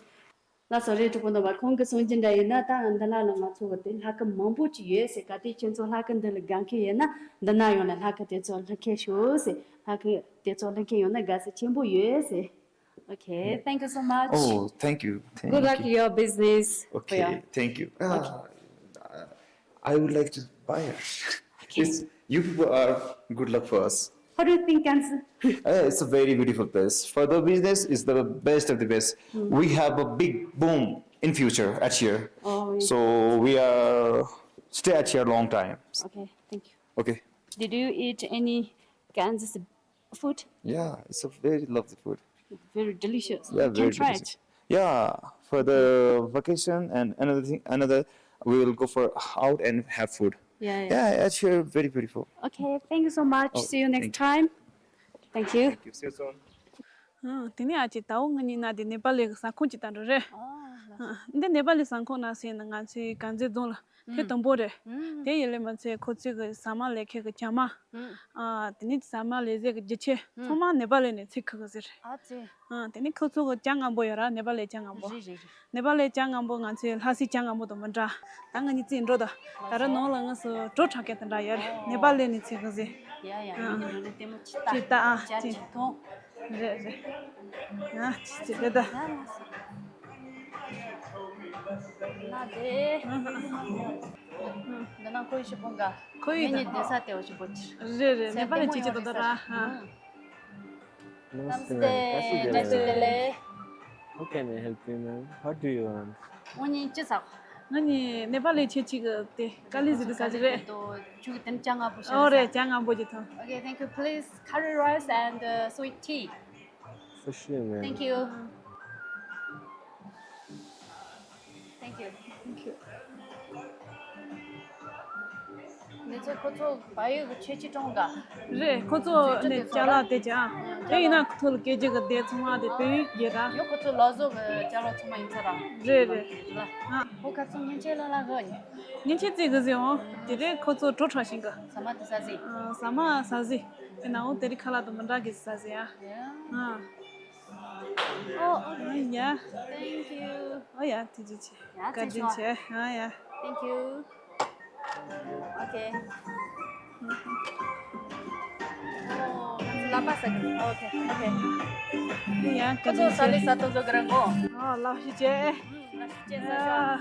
ལགས་སོ། རེད། གྲོགས་པོ་རྣམ་པ། ཁོང་གིས་གསུང་རྒྱུ་འདྲ་ཡིན་ན་ད་འདི་ལ་ལ་ང་ཚོ་གི་དེ་ལྷ་སྐུ་མང་པོ་ཅིག་ཡོད་ཟེར། གལ་ཏེ་ཁྱེད་ཚོ་ལྷ་སྐུ་འདི་ལ་དགའ་མཁན་ཡོད་ན་འདི་ན་ཡོང་ནས་ལྷ་སྐུ་དེ་ཚོ་ལྷུག་ཁྱེར་ཤོག་ཟེར། ལྷ་སྐུ་དེ་ཚོ་ལྷུག་མཁན་ཡོང་ན་དགའ་ས་ཆེན་པོ་ཡོད་ཟེར། Okay, thank you so much. Oh, thank you. Thank you. Good luck in your business. Okay, thank you. Uh, I would like to buy it. Okay. It's, you people are good luck for us. How do you think, Kansi? Uh, it's a very beautiful place. For the business, it's the best of the best. We have a big boom in future at here. Oh, yeah. So we are stay at here long time. Okay, thank you. Okay. Did you eat any Kansi's Food? Yeah, it's a very lovely food. Very delicious. Yeah, we can very try delicious. It. Yeah, for the vacation and another thing, another, we will go for out and have food. Yeah, yeah. Yeah, it's here very beautiful. Okay, thank you so much. Oh, see you next time. Thank you. Thank you. See you soon. དེ་ནས་ཨ་ཅེ་ད་འོ་ང་གཉིས་ན་དེ་ནེ་པ་ལི་གི་ཟ་ཁང་ཅིག་ད་འགྲོ་རེད། འདི་ནེ་པ་ལི་ཟ་ཁང་ན་ཟེར་ན་ང་ཚོའི་དཀར་མཛེས་རྫོང་ལ་ཐེངས་དང་པོ་རེད། དེ་ཡིན་ལས་མ་ཚད་ཁོ་ཚོའི་གི་ཟ་མ་ལས་མཁན་གི་ཇ་མ། དེ་ནས་ཟ་མ་ལས་མཛད་གི་རྒྱུ་ཆས་ཚང་མ་ནེ་པ་ལི་ནས་ཚིག་ཁུག་གི་ཟེར། ཨ་ཙི། དེ་ནས་ཁོ་ཚོ་གི་ཇ་མངར་པོ་ཡོད་ར་ནེ་པ་ལི་ཇ་མངར་པོ། རེད་རེད་རེད། ནེ་པ་ལི་ཇ་མངར་པོ་ང་ཚོའི་ལྷ་སའི་ཇ་མངར་པོ་དང་མི་འདྲ། ད་ང་གཉིས་རྩིས་འགྲོ་ད། ད་ར་ནང་ལ་ངས་སུ་གྲོ་ཁྲག་གི་དེ་འདྲ་ཡོད་རེད་ནེ་པ་ལི་ནས་ཚིག་གི་ཟེར། ཡ་ཡ། ཡིན་ནི་འདི་ལྟད་མོ་ཅི་ལྟ་ཅི་ལྟ་ཨ་ཅ་ཅི་ཅི་མཐོང་། རེད་རེད། ཡ་ཅི་ཅི་རེད་ད། ན་དེ། འདི་ན་ཁོའི་ཞི་པོ་འགའ། ཁོའི་ངེད་གཉིས་བསྡད་ས་དེ་བ་ཞི་པོ་ཅི། རེད་རེད་ནེ་པ་ལི་ཅི་ཅི་ཏོ་ཏོ་ར། Namaste. Namaste. Namaste. How can I help you, ma'am? What do you want? ང་གཉིས་ཅི་ཟ། ང་གཉིས་ནེ་པ་ལི་ཆེ་ཅིག་དེ་ཀ་ལི་ཟི་དུ་ཟ་ཅིག་རེད། ཆུ་གི་དེམ་ཅ་ང་པོ་ཤ། ཨོ་རེད་ཅ་ང་པོ་ཅི་ཐོང་། Okay, thank you. Please, curry rice and uh, sweet tea. For sure, ma'am. Thank you. Thank you. Thank you. ནི་ཚོ་ཁོ་ཚོ་བལ་ཡུལ་གྱི་ཆོས་སྤྱི་གྲོང་ག་རེད། ཁོ་ཚོ་ནི་ཅ་ལག་དེ་ཅང་དེ་ཡིན་ན་ཁོ་ཚོ་ལ་སྐད་ཆ་གི་དེ་ཚང་མ་དེ་བོད་ཡིག་རྒྱུ་ར། ཡོ་ཁོ་ཚོ་ལོ་ཟོ་གི་ཅ་ལག་ཚང་མ་ཡིན་ཚ་ར། རེད་རེད། ལ་ཁོ་ཁ་ཚོ་ཉིན་ཆེ་ལ་ལ་གི་ཉིན་ཆེ་རྩིས་གི་ཟིན་འོང་། དེ་རེད་ཁོ་ཚོ་གྲོ་ཁྲག་ཤིང་གི་ཟ་མ་དེ་ཟ་ཟིན། ཟ་མ་ཟ་ཟིན། དེ་ན་འོང་དེ་རིགས་ཁ་ལག་དང་མི་འདྲ་གི་ཟ་ཟིན་ཡ། Oh, okay. Yeah. Thank you. Oh, yeah, did you check? Yeah, thank you. Oh, yeah. Thank you. Okay. Oh, that's lapa second. Oh, okay, okay. Yeah, kau tu salis satu tu gerengko. Oh, lah si cek. Hmm, lah si cek saja.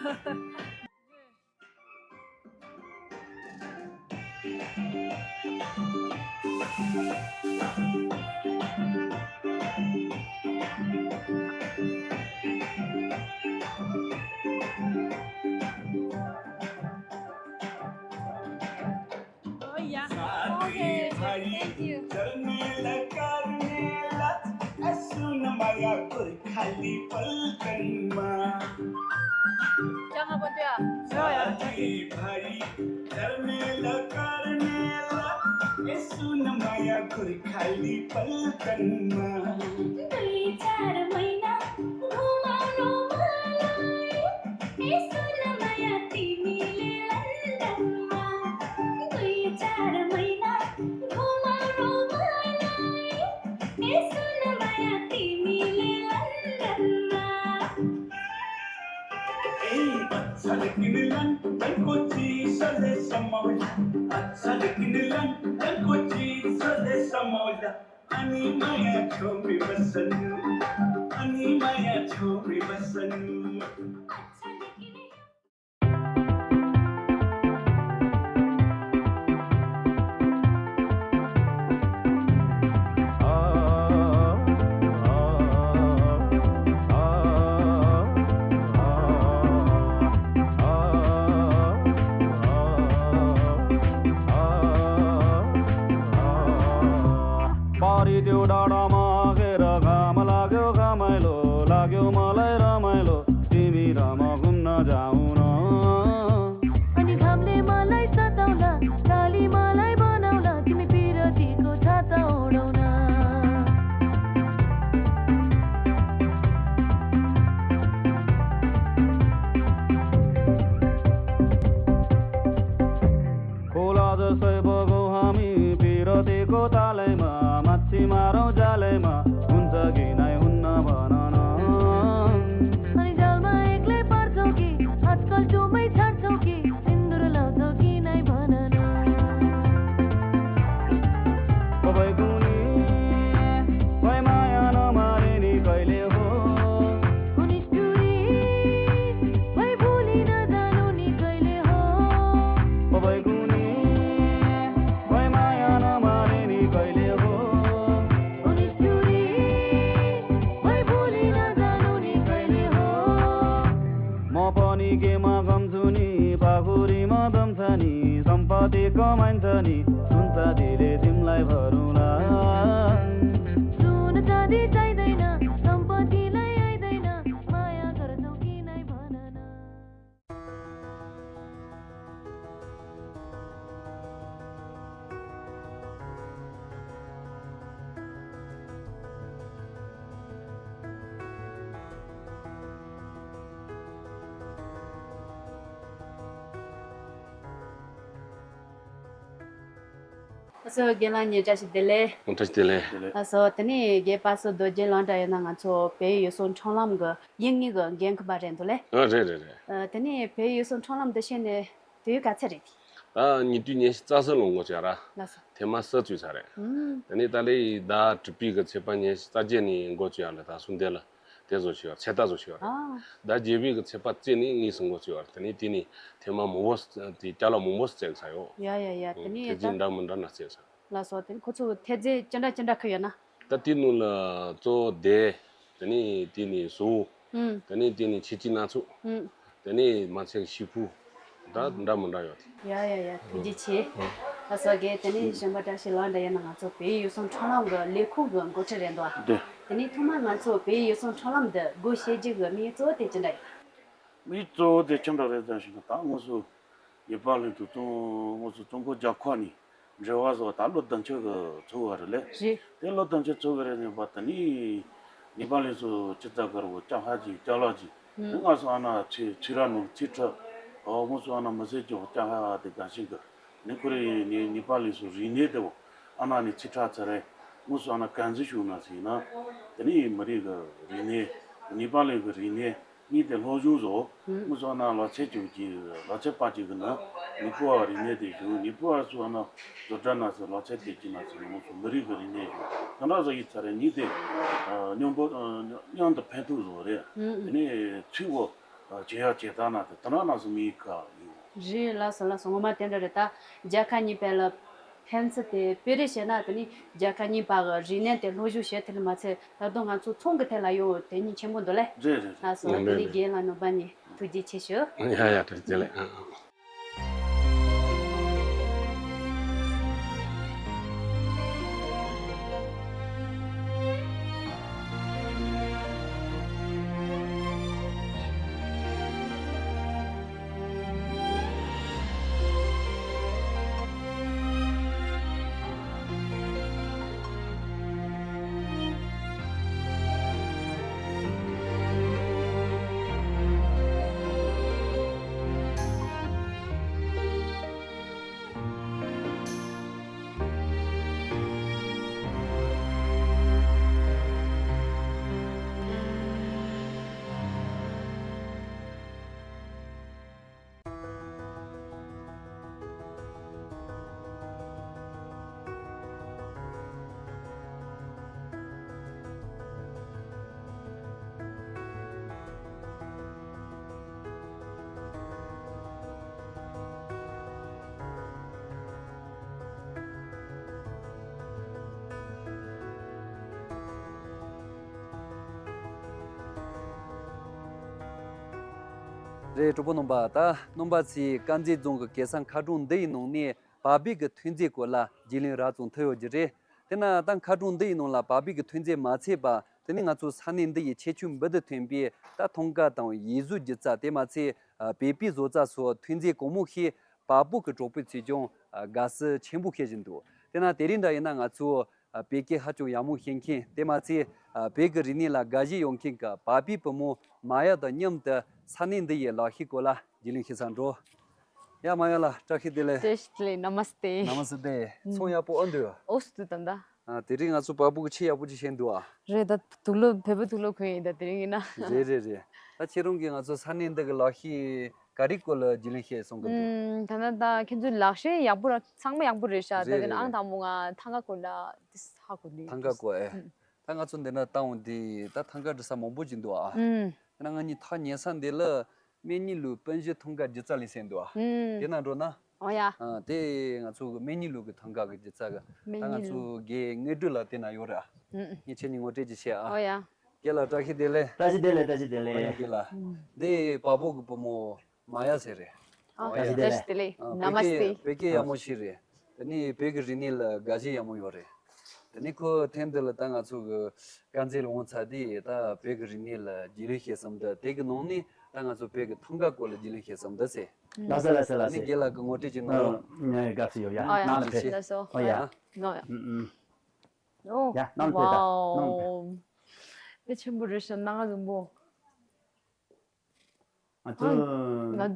Oh, yeah. Okay, thank you. ཅང་ང་པོ་འདྲ། ཡོ་ཡ། ए, अच्छा लेकिन लंदन को चीज ले समौला, अच्छा लेकिन लंदन को चीज ले समौला। अनि माया छोपे बसनु, अनि माया छोपे बसनु। पारी त्यो डाँडामा आगेर घाम लाग्यो घमाइलो लाग्यो मलाई रमाइलो तिमी र म घुम्न जाउन। अनि घामले मलाई सताउला, काली मलाई बनाउला, तिमी पिरतीको छाता ओढौन। खोला जस्तै बगौँ हामी पिरतीको तालैमा, माछी मारौँ जालैमा, हुन्छ कि नै हुन्न भन न। अनि जालमा एक्लै पर्छौ कि, आजकल टुमै छाड्छौ कि, सिन्दुर लाउँछौ कि नै भन न। ओ भाइ कुनी, भाइ माया नमारे नि कहिले हो। अनि टुरी, भाइ भुली नजानु नि कहिले हो। ओ भाइ कुनी, भाइ माया नमारे नि कहिले हो। अनि टुरी, भाइ भुली नजानु नि कहिले हो। म पनि केमा कम छु नि, पाखुरीमा दम छ नि, सम्पत्ति कमाइन्छ नि, सुनचाँदीले तिमीलाई भरौँला। སོ་རྒན་ལགས་ཉེ་བཀྲ་ཤིས་བདེ་ལེགས། ཨོ་བཀྲ་ཤིས་བདེ་ལེགས། ལགས་སོ། དེ་ནས་རྒན་པ་སོ་རྡོ་རྗེ་ལགས་འདྲ་ཡོད་ན་ང་ཚོ་བལ་ཡུལ་ཡུལ་སྲུང་ཁྲོམ་ལམ་གི་ཡིག་རྙིང་གི་འགན་འཁུར་པ་རེད་འདུག་ལེ། ཨ་རེད་རེད་རེད། ཨ་དེ་ནས་བལ་ཡུལ་ཡུལ་སྲུང་ཁྲོམ་ལམ་འདི་ཕྱེ་ནས་དུས་ཡུན་ག་ཚད་རེད་དེ། ད་ཉེ་དུས་ཉི་ཤུ་རྩ་གསུམ་ལོ་འགོ་བཙུགས་ར། ལགས་སོ། ཐེངས་མ་གསུམ་བཙུགས་ཚར་རེད། ཨུམ། དེ་ནས་ད་ལོའི་ཟླ་དྲུག་པའི་གི་ཚེས་པ་ཉི་ཤུ་རྩ་བརྒྱད་ནས་འགོ་བཙུགས་ཡ་ལ་ད་གསུམ་དེ་ལ་དེ་བཟོ་བྱས་ཡོད། ཚེས་ལྟ་བཟོ་བྱས་ཡོད་རེད། ཨ། ཟླ་བརྒྱད་པའི་གི་ཚེས་པ་རྩིས་ནས་དངོས་སུ་འགོ་བཙུགས་ཡོད་རེད། དེ་ནས་དེ་ནས་ཐེངས་མ་མང་པོ་དེ་ཅ་ལག་མང་པོ་བཙལ་ཚར་ཡོད། ཡ་ཡ་ཡ། དེ་ཨུམ། ནས་ཐེངས་ད་རྗེས་འདྲ་མི་འདྲ་ན་བཙལ་ཚར། ལགས་སོ། དེ་ཁོ་ཚོ་ཐེལ་ཙེ་ཅི་འདྲ་ཅི་འདྲ་ཁུར་ཡོད་ན། ད་དེ་ནང་ལ་གཙོ་བོ་དེ། དེ་ནས་དེ་ནས་བཟོ། ཨུམ། དེ་ནས་དེ་ནས་ཆེ་ཆེ་སྣ་ཚོགས། ཨུམ། དེ་ནས་མ་ཚད་ཤི་ཕུ། ད་འདྲ་མི་འདྲ་ཡོད་དེ། ཡ་ཡ་ཡ། ཐུགས་རྗེ་ཆེ། ཨ་སོ་རྒན། དེ་ནས་གཞན་པ་བཀྲ་ཤིས་ལགས་འདྲ་ཡིན་ན་ང་ཚོ་བལ་ཡུལ་ཡུལ་སྲུང་ཁྲོམ་ལམ་གི་ལས་ཁུངས་གི་འགོ་ཁྲིད་རེད་འདུག་ཨ། དེ། དེ་ནས་ཐོག་མར་ང་ཚོ་བལ་ཡུལ་ཡུལ་སྲུང་ཁྲོམ་ལམ་འདི་སྒོ་ཕྱེ་རྒྱུ་གི་དམིགས་ཡུལ་གཙོ་བོ་དེ་ཅི་འདྲ་ཡིན། དམིགས་ཡུལ་གཙོ་བོ་དེ་ཅི་འདྲ་རེད་ཟེར་ཞུ་ན། ད་དངོས་སུ་ཉེ་པ་ལིན་དུ་ཙུང་དངོས་སུ་ཙུང་གོ་རྒྱལ་ཁབ་ནས་འབྲེལ་བ་བཟོ་ད་ལོ་བདུན་ཅུ་གི་ཚོགས་པ་རེད་ལེ། རེད། དེ་ལོ་བདུན་ཅུ་ཚོགས་པ་རེད། ཉེ་པ་དེ་ནས་ཉེ་པ་ལིན་སུ་ཅི་ཙ་གར་བོ་ལྕགས་ཧ་ཅིག་ལྕགས་ལག་ཅིག་ཨུམ། དེ་ང་སོ་ཨ་ན་ཚི་ཚི་ར་ནུ་ཚི་ཁྲ་ཨོ་དངོས་སུ་ཨ་ན་མི་སེར་གྱི་ལྕགས་ཧ་དེ་ག་ཞིག་གི་ནི་ཁོ་རེ་ནི་ཉེ་པ་ལིན་སུ་རིག་གནས་དེ་བོ་ཨ་ན་ནི་ཚི་ཁྲ་ཚ་རེ་དངོས་སུ་ཨ་ན་གན་ཟི་ཞུ་ན་ཟིན་ན་དེ་ནས་མི་རིགས་གི་རིག་གནས་ཉེ་པ་ལིན་གི་རིག་གནས། གཉིས་དེ་སློབ་སྦྱོང་བཟོ། ཨུམ། དངོས་སུ་ཨ་ན་ལོ་ཚད་ཅིག་གི་ལོ་ཚད་པ་ཅིག་གི་ནང་ཉེ་པོ་བ་རིག་གནས་དེ་བཞུགས། ཉེ་པོ་བ་སུ་ཨ་ན་བཟོ་གྲྭ་ན་སུ་ལོ་ཚད་དེ་ཅིག་ན་སུ་དངོས་སུ་མི་རིགས་ཀྱི་རིག་གནས་བཞུགས། དེ་འདྲ་བཟོ་ཡི་ཚ་རེ་གཉིས་དེ་མཉམ་པོ་མཉམ་དུ་ཕན་ཐོགས་བཟོ་རེད། ཨུམ། དེ་ནས་ཚུལ་བོ་བྱེད་ཡ་བྱེད་ཐ་ན་དེ་དེ་འདྲ་ན་སུ་མི་ཡི་ཁ་ཡོད། རེད། ལགས་སོ་ལགས་སོ། ངོ་མ་དེ་འདྲ་རེད། ད་རྒྱལ་ཁབ་གཉིས་བར་ལ་ཕན་ཚུན་དེ་དཔེ་རེ་བཤད་ན་དེ་ནི་རྒྱལ་ཁབ་གཉིས་བར་གི་རིག་གནས་དེ་སློབ་སྦྱོང་བྱེད་ཐུབ་ནི་མ་ཚད་ད་དུང་ང་ཚོ་ཚོང་གི་ཐད་ལ་ཡང་དོན་སྙིང་ཆེན་པོ་འདུག་ལེ། རེད་རེད་རེད། ལགས་སོ། ལགས་དེ་ནི་རེད། རྒན་ལགས་རྣམ་པ་གཉིས་ཐུགས་རྗེ་ཆེ་ཞུ། ཡ་ཡ་ཐུགས་རྗེ་ལེགས། ཨ་ཨ། རེད། གྲོགས་པོ་རྣམ་པ། ད་རྣམ་པ་ཚོས་དཀར་མཛེས་རྫོང་གི་གེ་སར་མཁར་གྲོང་འདི་ཡི་ནང་ནས་བལ་པོའི་གི་ཐོན་རྫས་སྐོར་ལ་རྒྱུས་ལོན་རགས་ཙམ་ཐོབ་ཡོད་ཀྱི་རེད། དེ་ན་ད་མཁར་གྲོང་འདི་ཡི་ནང་ལ་བལ་པོའི་གི་ཐོན་རྫས་མ་ཚད་པ་དེ་ནི་ང་ཚོ་ས་གནས་འདི་ཡི་ཁྱད་ཆོས་འབུར་དུ་ཐོན་པའི་ད་ཐང་ག་དང་ཡིག་གཟུགས་སྒྱུ་རྩལ། དེ་མ་ཚད་བལ་པོའི་བཟོ་རྩལ་སོགས་ཐོན་རྫས་གང་མང་ཞིག་བལ་པོ་གི་གྲོགས་པོ་ཚོས་ཀྱང་དགའ་བསུ་ཆེན་པོ་བྱེད་བཞིན་འདུག་དེ་ན་དེ་རིང་འདྲ་ཡིན་ན་ང་ཚོ་བོད་སྐད་ཧ་ཅང་ཡག་མོ་ཤེས་མཁན། དེ་མ་ཚད་བོད་ཀྱི་རིག་གནས་ལ་དགའ་ཞེན་ཡོད་མཁན་གྱི་བལ་པོའི་བུ་མོ་མ་ཡ་དང་མཉམ་དུ་ས་གནས་འདི་ཡི་ལག་ཤེས་སྐོར་ལ་རྒྱུས་ལོན་བྱེད་སར་འགྲོ། ཡ་མ་ཡ་ལགས་བཀྲ་ཤིས་བདེ་ལེགས། བཀྲ་ཤིས་བདེ་ལེགས། ན་མ་སྟེ། ན་མ་སྟེ། ཚོང་ཡག་པོ་ཨེ་འདུག་ཨོ་སུ་དུ་ད་ད། ཨ་དེ་རིང་ང་ཚོ་བལ་པོ་གི་ཆས་ཡག་པོ་ཅིག་བྱས་འདུག་ཨ། རེད། ད་དུག་ལོག་བལ་པོ་དུག་ལོག་གོན་ཡིན་ད་དེ་རིང་ཡིན་ན། རེད་རེད་རེད། ད་ཁྱེད་རང་གིས་ང་ཚོ་ས་གནས་འདི་གི་ལག་ཤེས་ག་རེ་སྐོར་ལ་རྒྱུས་ལོན་བྱས་སོང་གི་འདུག་ཨུམ། ད་ན་ད་ཁྱེད་ཚོའི་ལག་ཤེས་ཡག་པོ་ར་ཚང་མ་ཡག་པོ་རེད་ཤག་ད་རེད་དེ་ན་རེད། ཨང་དང་པོ་ང་ཐང་ག་སྐོར་ལ་དེ་ཧ་གོ་ནི། ཐང་ག་སྐོར་ཨེ། ཨུམ། ད་ང་ཚོ་འདི་ན་བཏང་འོང་དེ་ད་ཐང་ག་འབྲི་ས་མང་པོ་ཅིག་འདུག་ཨ། ཨུམ། ད་ང་གཉིས་ཐག་ཉེ་ས་འདི་ལ་སྨན་གཉིས་ལུགས་སྤུན་བཞི་ཐང་ག་སྒྱུ་རྩལ་ལས་ཟེར་འདུག་ཨ། ཨུམ། དེ་ན་འགྲོ་ན། ཨོ་ཡ། ཨ་དེ་ང་ཚོ་གི་སྨན་གཉིས་ལུགས་ཀྱི་ཐང་ག་གི་སྒྱུ་རྩལ་གི་ད་ང་ཚོ་རྒན་དངོས་གྲུབ་ལགས་དེ་ན་ཡོད་རེད་ཨ། ཨུམ། ངས་ཁྱེད་གཉིས་ངོ་སྤྲོད་ཅིག་བྱེད་ཨ། ཨོ་ཡ། རྒན་ལགས་བཀྲ་ཤིས་བདེ་ལེགས། བཀྲ་ཤིས་བདེ་ལེགས། བཀྲ་ཤིས་བདེ་ཨོ་ཡ་ལེགས། རྒན་ལགས། ཨུམ། འདི་བལ་པོ་གི་བུ་མོ་མ་ཡ་ཟེར་རེད། ཨ། ཨོ་ཡ། བཀྲ་ཤིས་བདེ་ལེགས། བཀྲ་ཤིས་བདེ་ལེགས། ཨ། ན་མ་སྟེ། བོད་སྐད་ཡག་མོ་ཤེས་རེད། དེ་ནས་བོད་ཀྱི་རིག་གནས་ལ་དགའ་ཞེན་ཡག་མོ་ཡོད་རེད། དེ་ནས་ཁོ་ཐེངས་འདི་ལ་ད་ང་ཚོ་གི་དཀར་མཛེས་ལ་འོང་ཚར་དུས་ད་བོད་ཀྱི་རིག་གནས་ལ་རྒྱུས་ལོན་བྱེད་བསམ་འདུག་དེ་གི་ནང་ནས་ད་ང་ཚོ་བོད་ཀྱི་ཐང་ག་སྐོར་ལ་རྒྱུས་ལོན་བྱེད་བསམ་འདུག་ཟེར། ལགས་སོ་ལགས་སོ་ལགས་སོ། དེ་ནས་རྒན་ལགས་ཀྱིས་ངོ་སྤྲོད་ཅིག་གནང་རོགས། ཨ། ངས་དགའ་བསུ་ཡོད་ཡ། ཨ་ཡ། ནང་ལ་ཕེབས། ལགས་སོ། ཨོ་ཡ། ཡ། ནང་ཡ། ཨུ་ཨུ། ཡ། ནང་ལ་ཕེབས་ད། ནང་ལ་ཕེབས། ཝའོ། དཔེ་ཆེན་པོ་རེད་ཤག་སྣ་ཁ་རིང་པོ། ང་ཚོ། ཨ། ང་།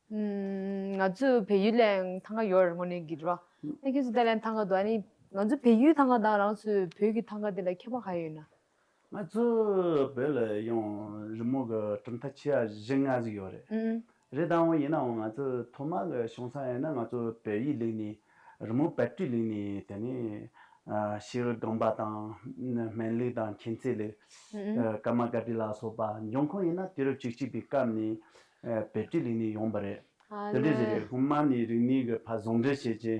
ཨུམ། ང་ཚོ་བལ་ཡུལ་ལ་ཐང་ག་ཡོད་རེད་དངོས་གནས་ཀྱི་རེད་བ། ཨ་ཁྱེད་ཚོ་ད་ལན་ཐང་ག་འདུག་ཨ་ནི་ང་ཚོ་བལ་ཡུལ་ཐང་ག་དང་རང་ཚོའི་བོད་ཀྱི་ཐང་ག་དེ་ལ་ཁྱད་པར་ག་ཡོད་ན། ང་ཚོ་བོད་ལ་ཡང་རི་མོ་གི་གྲུབ་མཐའ་ཆེ་བ་བཞི་ལྔ་ཟིག་ཡོད་རེད། ཨུམ། རེད་དང་། འོ་ཡིན་ནའང་ང་ཚོ་ཐོག་མ་གི་བྱུང་ས་ཡིན་ན་ང་ཚོ་བལ་ཡུལ་གླིང་ནས་རི་མོ་པར་སྐྲུན་གླིང་ནས་དེ་ནས་ཨ་ཤེལ་སྒང་པ་དང་སྨན་ལུགས་དང་མཁྱེན་བརྩེ་ལུགས། ཨུམ། ཨ་ཀརྨ་ཀ་ཏྲི་ལ་སོགས་པ། འབྱུང་ཁུངས་ཡིན་ན་དུས་རབས་བཅུ་གཅིག་པའི་སྐབས་ནས་ཨ་པར་སྐྲུན་གླིང་ནས་ཡོང་བ་རེད། ཨ་དེ་འདྲ་ཟིག་རེད། ལེ། སྔོན་མ་ནས་རིག་གནས་ཀྱི་ཕར་ཟུང་འབྲེལ་བྱེད་ཀྱི།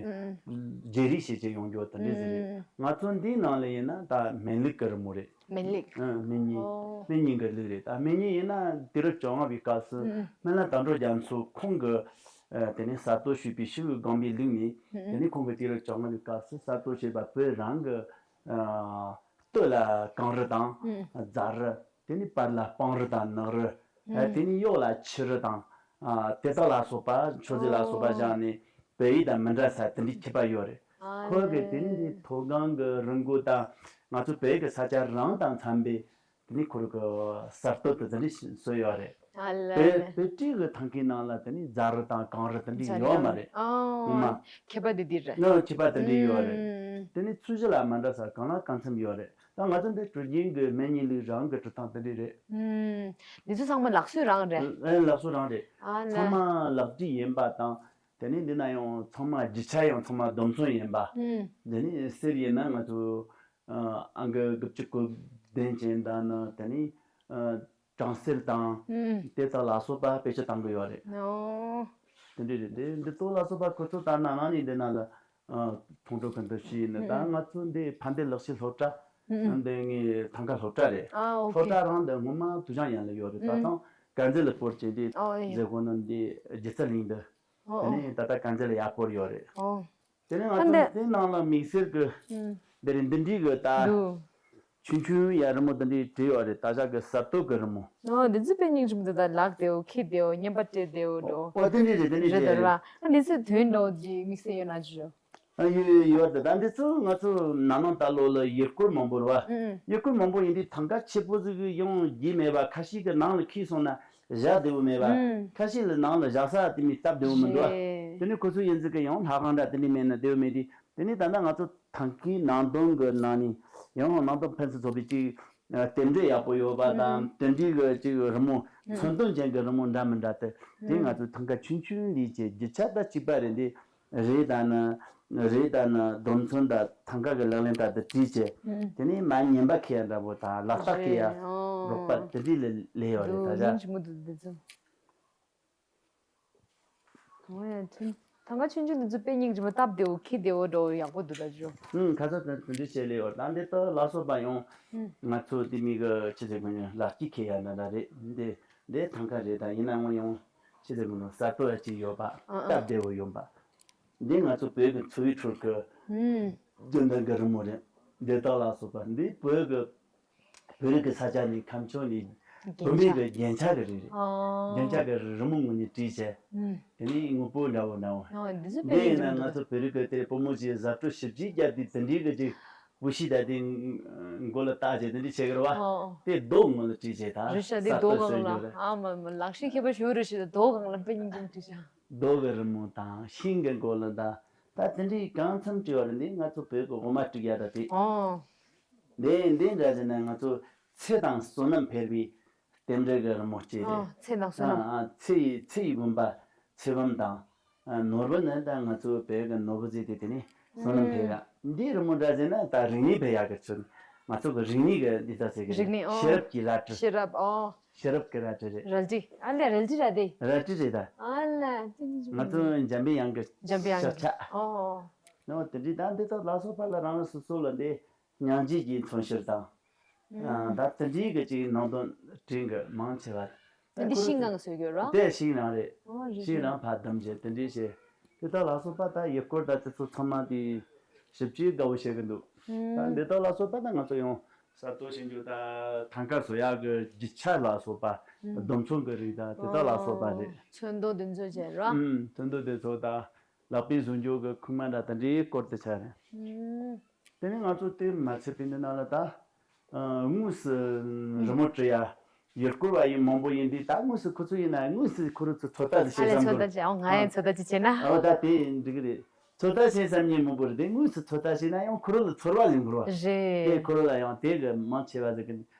ཨུམ། བརྗེ་རེས་བྱེད་ཀྱི་ཡོང་རྒྱུ་དེ་འདྲ་ཟིག་རེད། ཨུམ། ང་ཚོ་འདིའི་ནང་ལ་ཡིན་ན་ད་སྨན་ལུགས་ཀྱི་རི་མོ་རེད། སྨན་ལུགས། ཨ་སྨན་གཉིས། ཨོ། སྨན་གཉིས་ཀྱི་ལུགས་རེད། ད་སྨན་གཉིས་ཡིན་ན་དུས་རབས་བཅོ་ལྔ་པའི་སྐབས་སུ། ཨུམ། སྨན་བླ་དྭགས་འབྲོག་རྒྱ་མཚོ་ཁོང་གི་ཨ་དེ་ནས་གསར་གཏོད་བྱས་པའི་ཤེལ་སྒང་པའི་ལུགས་ནས། ཨུམ། དེ་ནས་ཁོང་གི་དུས་རབས་བཅོ་ལྔ་པའི་སྐབས་སུ་གསར་གཏོད་བྱས་པ་བོད་རང་གི་ཨ་སྟོད་ལ་གངས་རི་དང་། ཨུམ། རྫ་རི། དེ་ནས་བར་ལ་སྤང་རི་དང་ནགས་རི། ཨ་ཨུམ། དེ་ནས་འོག་ལ་ཆུ་རི་དང་། ཨ་དེ་དག་ལ་སོགས་པ་མཆོད་རྫས་ལ་སོགས་པ་ཨོ། བཞག་ནས་བོད་ཡུལ་དང་མི་འདྲ་ས་དེ་འདྲའི་ཁྱད་པར་ཡོད་རེད། ཨ་ཁོ་གི་དེ་ནས་ལེ། མཐོ་སྒང་གི་རི་མགོ་དང་ང་ཚོ་བོད་ཀྱི་ས་ཆ་རང་དང་འཚམ་པའི་དེ་ནས་ཁོར་གི་གསར་གཏོད་དེ་འདྲ་བཟོས་ཡོད་རེད། ཨ་ལེ་བོད་ལེ། བོད་བྲིས་ཀྱི་ཐང་གའི་ནང་ལ་དེ་ནས་རྫ་རི་དང་གངས་རི་དེ་འདྲ་རྫ་རི་ཡོད་མ་དང་རེད། ཨོ། ངོ་མ། ཁྱད་པར་དེ་འདི་རེད། ནི་ཁྱད་པར་དེ་འདྲ་ཡོད་རེད། ཨུམ། དེ་ནས་ཚོས་གཞི་ལ་མ་འདྲ་ས་གང་ལ་གང་འཚམ་ཡོད་རེད། ད་ང་ཚོ་འདི་སྲོལ་རྒྱུན་གྱི་སྨན་གཉིས་ལུགས་རང་གི་འབྲི་སྟངས་དེ་འདྲ་རེད། ཨུམ། འདི་ཚོ་ཚང་མ་ལག་སྲོལ་རང་རེད། ཨེ་ལག་སྲོལ་རང་རེད། ཨ་ལེ། ཚང་མ་ལག་བྲིས་ཡིན་པ་དང་། དེ་ནས་འདི་ན་ཡང་ཚང་མ་རྒྱུ་ཆ་ཡང་ཚང་མ་སྡོམ་ཚོན་ཡིན་པ། ཨུམ། དེ་ནས་གསེར་ཡིན་ན་ང་ཚོ་ཨ་ཨང་ཀི་དགུ་བཅུ་གོ་བདུན་ཅན་དང་ནི་དེ་ནས་ཨ་གྲང་གསེར་དང་། ཨུམ། དེ་དག་ལ་སོགས་པ་བེད་སྤྱོད་གཏང་གི་ཡོད་རེད། ཨོ། དེ་འདྲ་རེད། དེ་འདི་ཚོ་ལ་སོགས་པ་ཁོ་ཚོ་ད་ནང་ནང་ནས་འདི་ན་ལ་ཨ་ཁོང་ཁྲོ་གི་འདུ་ཤེས་ནི། ད་ཨུམ། ང་ཚོ་འདི་ཕ་འདི་ལག་ཤེས་སློབ་གྲྭ། ཨུམ། འདི་ངའི་ཐང་ག་སློབ་གྲྭ་རེད། ཨ་ཨོ་སློབ་ཁེ། གྲྭ་རང་འདི་སྔོན་མ་དུ་ཞང་ཡན་ལ་ཡོད་རེད། ད་ཨུམ། ཐང་དཀར་མཛེས་ལ་སྤོར་བྱས་འདི་ཨོ་ཡ། མཛད་སྒོ་ནི་འདི་སྒྱུ་རྩལ་གླིང་འདི། ཨོ་དེ་ཨོ། ནས་ད་ལྟ་དཀར་མཛེས་ལ་ཡར་སྤོར་ཡོད་རེད། ཨོ། དེ་ནས་ང་ཨ་ཚོ་འདི། དེ་ནང་ལ་དམིགས་བསལ་གྱི་ཨུམ། འདི་རེད། འདི་འདྲའི་གི་ད་འདུག་ཆུང་ཆུང་ཡ་རི་མོ་འདི་འདྲའི་བྲིས་ཡོད་རེད། ད་ཞག་གི་གསར་གཏོད་ཀྱི་རི་མོ། ཨོ་འདི་ཚོ་དཔེ་སྙིང་རྗེ་མོ་འདུག་ད་ལག་བདེ་བོ་ཁྱི་བདེ་བོ་སྙན་པ་སྤྲད་བདེ་བོ་འགྲོ། ཨོ་དེ་འདྲའི་རེད། དེ་འདྲའི་རེད་རེད། ད་ར། ཨ་འདི་ཚོ་དོན་འགྲོ་གི་དམིགས་བསལ་ཡོད་ན་ཅི་ཡོད། ཨ་ཡོད་ཡོད་ཡོད། ད་ད་འདི་ཚོ་ང་ཚོ་ནང་ནང་ད་ལོ་ལ་ཡུལ་སྐོར་མང་པོ་རེད་བ། ཨུམ། ཡུལ་སྐོར་མང་པོ་ཡིན་དུས་ཐང་ག་ཆེ་པོ་ཟིག་གི་ཡོང་རྒྱུ་མེད་པ། ཁ་ཤས་ཀྱི་ནང་ལ་ཁྱེར་སོང་ན་བཞག་བདེ་བོ་མེད་པ། ཨུམ། ཁ་ཤས་ལ་ནང་ལ་བཞག་ས་དེ་མི་སྟབས་བདེ་བོ་མི་འདུག་བ། རེད། དེ་ནས་ཁོ་ཚོ་ཡིན་ཟིག་གི་ཡང་ལྷ་ཁང་འདྲ་དེ་འདྲ་མེད་ན་བདེ་བོ་མེད་དུས། དེ་ནས་ད་ལྟ་ང་ཚོ་ཐང་གའི་ནང་དོན་གྱི་ནང་ནས་ཡང་ནང་དོན་ཕུན་སུམ་ཚོགས་པའི་ཅིག་རྟེན་འབྲེལ་ཡག་པོ་ཡོད་པ་དང་། ཨུམ། དེ་འདྲའི་གི་ཅིག་རི་མོ་ཨུམ། མཚོན་དོན་ཅན་གྱི་རི་མོ་འདྲ་མི་འདྲ་དེ་དེ་ཨུམ། ང་ཚོའི་ཐང་ག་ཆུང་ཆུང་འདིའི་ཅིག་རྒྱུ་ཆ་ད་གཅིག་པ་རེད། འདི་རེད། ད་ནི་རེད། ད་ནི་སྡོམ་ཚོན་དང་ཐང་ག་གི་ལག་ལེན་དག་དེ་བྲིས་བྱས། ཨུམ། དེ་ནས་མ་ཉན་པ་ཁེ་ཡ་འདྲ་པོ་དང་ལག་རྟགས་ཁེ་ཡ་རེད། ཨོ། རོགས་པ་དེ་འདྲའི་ལས་ལས་ཡོད་རེད། འདུག་ད་ཆ། སྙིང་རྗེ་མོ་འདུག་འདི་ཚོ། གང་ཡང་ཐུན། ཐང་ག་ཆུང་ཆུང་འདི་ཚོ་དཔེ་སྙིང་རྗེ་མོ། སྟབས་བདེ་བོ་ཁྱི་བདེ་བོ་འགྲོ་ཡག་པོ་འདུག་ད་ཅོ། ཨུམ། ཁ་ཚ་དེ་དེ་འདྲའི་བྱས་ལས་ཡོད། ད་འདི་ལྟ་ལ་སོགས་པ་ཡང་ཨུམ། ང་ཚོ་དེ་མི་གི་ཆི་ཟེར་དགོས་ནི། ལག་སྐྱེས་ཁེ་ཡ་འདྲ་འདྲ་རེད། འདི་འདི་ཐང་ག་རེད། ད་ཡིན་ན་ངོ་ཡང་ཆི་ཟེར་དགོས་ནི། གསར་གཏོད་ཡ་ཅིག་ཡོད་པ། ཨ་ཨ། སྟབས་བདེ་བོ་ཡོད་པ། འདི་ང་ཚོ་བོད་ཀྱི་འཚོ་བའི་ཁྲོད་ཀྱི་ཨུམ། རྒྱུན་ལྡན་གྱི་རི་མོ་རེད། འདི་དག་ལ་སོགས་པ་འདི་བོད་ཀྱི་བོད་རིགས་ཀྱི་ས་ཆ་ནས་ཁམས་ཕྱོགས་ནས་བུད་མེད་ཀྱི་རྒྱན་ཆ་གི་རིགས་རེད། ཨོ། རྒྱན་ཆ་གི་རི་མོ་ངོ་ནས་བྲིས་བྱས། ཨུམ། དེ་ནས་དངོས་པོ་འདྲ་བོ་འདྲ་བོ། ཨོ་འདི་ཚོ་དཔེ་འདི་ཡིན་ན་ང་ཚོ་བོད་རིགས་ཀྱི་དེ་བུ་མོ་ཅིག་གཟབ་སྤྲོ་ཞིབ་ཅིག་བརྒྱབ་དུས་དེ་འདྲའི་གི་ཅིག་བུ་ཤི་ད་དེ་མགོ་ལ་བཏགས་བྱས་དེ་འདྲ་བྱེད་ཀྱི་རེད་བ། ཨོ། དེ་རྡོ་ངོ་ལ་བྲིས་བྱས། ད་རེད་ཤག་དེ་རྡོ་གང་ལ་ཨ་མ་མ་ལག་ཤེས་མཁས་པ་ཞུ་རེད་ཤག་རྡོ་གང་ལ་དཔེ་སྙིང་རྗེ་མོ་བྲིས་ཤག་རྡོ་གི་རི་མོ་དང་ཤིང་གི་མགོ་ལ་དང་། ད་དེ་འདྲའི་གང་འཚམ་བྲིས་པ་རེད། འདི་ང་ཚོ་བོད་ཀྱི་འོ་མ་བྲིས་ཡ་ད་དེ། ཨོ། འདི་འདི་འདྲ་ཟེར་ན་ང་ཚོ་ཚེ་དང་བསོད་ནམས་འཕེལ་བའི་རྟེན་འབྲེལ་གྱི་རི་མོ་གཅིག་རེད། ཨོ་ཚེ་དང་བསོད་ནམས། ཨ་ཨ་ཚེ་ཡི་ཚེ་ཡི་བུམ་པ་ཚེ་བུམ་དང་། ཨ་ནོར་བུ་ནི་ད་ང་ཚོ་བོད་ཀྱི་ནོར་བུ་ཟེར་དེ་དེ་ནི་བསོད་ནམས་འཕེལ་ཡ། ཨུམ། འདིའི་རི་མོ་འདྲ་ཟེར་ན་ད་རིག་གནས་འཕེལ་ཡ་གི་ཚུལ། ང་ཚོ་གི་རིག་གནས་ཀྱི་འདི་ད་ཟེར་གི་རིག་གནས། ཨོ། ཤེས་རབ་ཀྱི་བླ་སྤྲུལ། ཤེས་རབ། ཨོ། ཤེས་རབ་ཀྱི་བླ་སྤྲུལ་རེད། རལ་གྲི། ཨ་ལས་རལ་གྲི་ར་དེ། རལ་གྲི་རེད་ད། ཨ་ལ་དེ་ནི་ང་ཚོ་འཇམ་པའི་དབྱངས་ཀྱི། འཇམ་པའི་དབྱངས་ཀྱི་ཤར་ཕྱོགས། ཨོ། ནོ་དེ་འདྲའི་ད་འདི་ཚོ་ལ་སོགས་པ་ལ་རང་རང་སོ་སོ་ལ་འདི་སྙིང་རྗེ་གི་མཚོན་བྱེད་དང་། ཨ་ཨུམ། ད་དེ་འདྲའི་གི་ཅིག་ནང་དོན་དྲན་གི་མང་ཆེ་བ། འདི་ཤིང་ནང་བཟོས་ཡོད་ར། དེ་ཤིང་ནང་རེད། ཨོ་རེད། ཤིང་ནང་ཕར་བསྡམས་བྱས་དེ་འདྲའི་བྱས། དེ་དག་ལ་སོགས་པ་ད་ཡུལ་སྐོར་ད་དེ་ཚོ་ཚང་མ་དེ་ཞིབ་ཅིག་དགའ་བོ་བྱེད་གི་འདུག་ད་ཨུམ། འདི་དག་ལ་སོགས་པ་ད་ང་ཚོ་ཡང་གསར་གཏོད་བྱེད་རྒྱུ་ད་ཐང་ག་བཟོ་ཡག་གི་རྒྱུ་ཆ་ལ་སོགས་པ། ཨུམ། སྡོམ་ཚོན་གི་རིགས་ད་དེ་དག་ལ་སོགས་པ་རེད། ཨོ་ཚོན་མདོག་དེ་ཚོ་བྱས་ར། ཨུམ། ཚོན་མདོག་དེ་ཚོ་ད་ལག་པས་བཟོ་རྒྱུ་གི་ཁུག་མ་འདྲ་དེ་འདྲའི་སྐོར་དེ་ཆ་རེད། ཨུམ། དེ་ནས་ང་ཚོ་དེ་མ་ཚད་པའི་འདི་ནང་ལ་ད་ཨ་དངོས་སུ་ཨུམ། རི་མོ་བྲི་ཡ་ཡུལ་སྐོར་བ་ཡིན་མང་པོ་ཡིན་དུས། ད་དངོས་སུ་ཁོ་ཚོ་ཡིན་ན་དངོས་སུ་ཁོ་རང་ཚོ་ཚོད་ལྟ་དེ་ཨ་བྱེད་ལས་བསམ་ཚོད་གི། ལྟ་བྱེད། ཨོ་ང་ཡང་ཨ་ཚོད་ལྟ་ཅིག་བྱེད་ན། ཨོ་ད་དེ་འགྲིག་གི་རེད། ཚོད་ལྟ་བྱེད་བསམ་ཉེ་མི་འགོར་དེ། དངོས་སུ་ཚོད་ལྟ་བྱས་ན་ཡང་ཁོ་རང་ལ་ཚོར་བ་ལེན་དགོས་པ། རེད། དེ་ཁོ་རང་ལ་ཡང་དེ་གི་མང་ཆེ་བ་ཟིག་གི་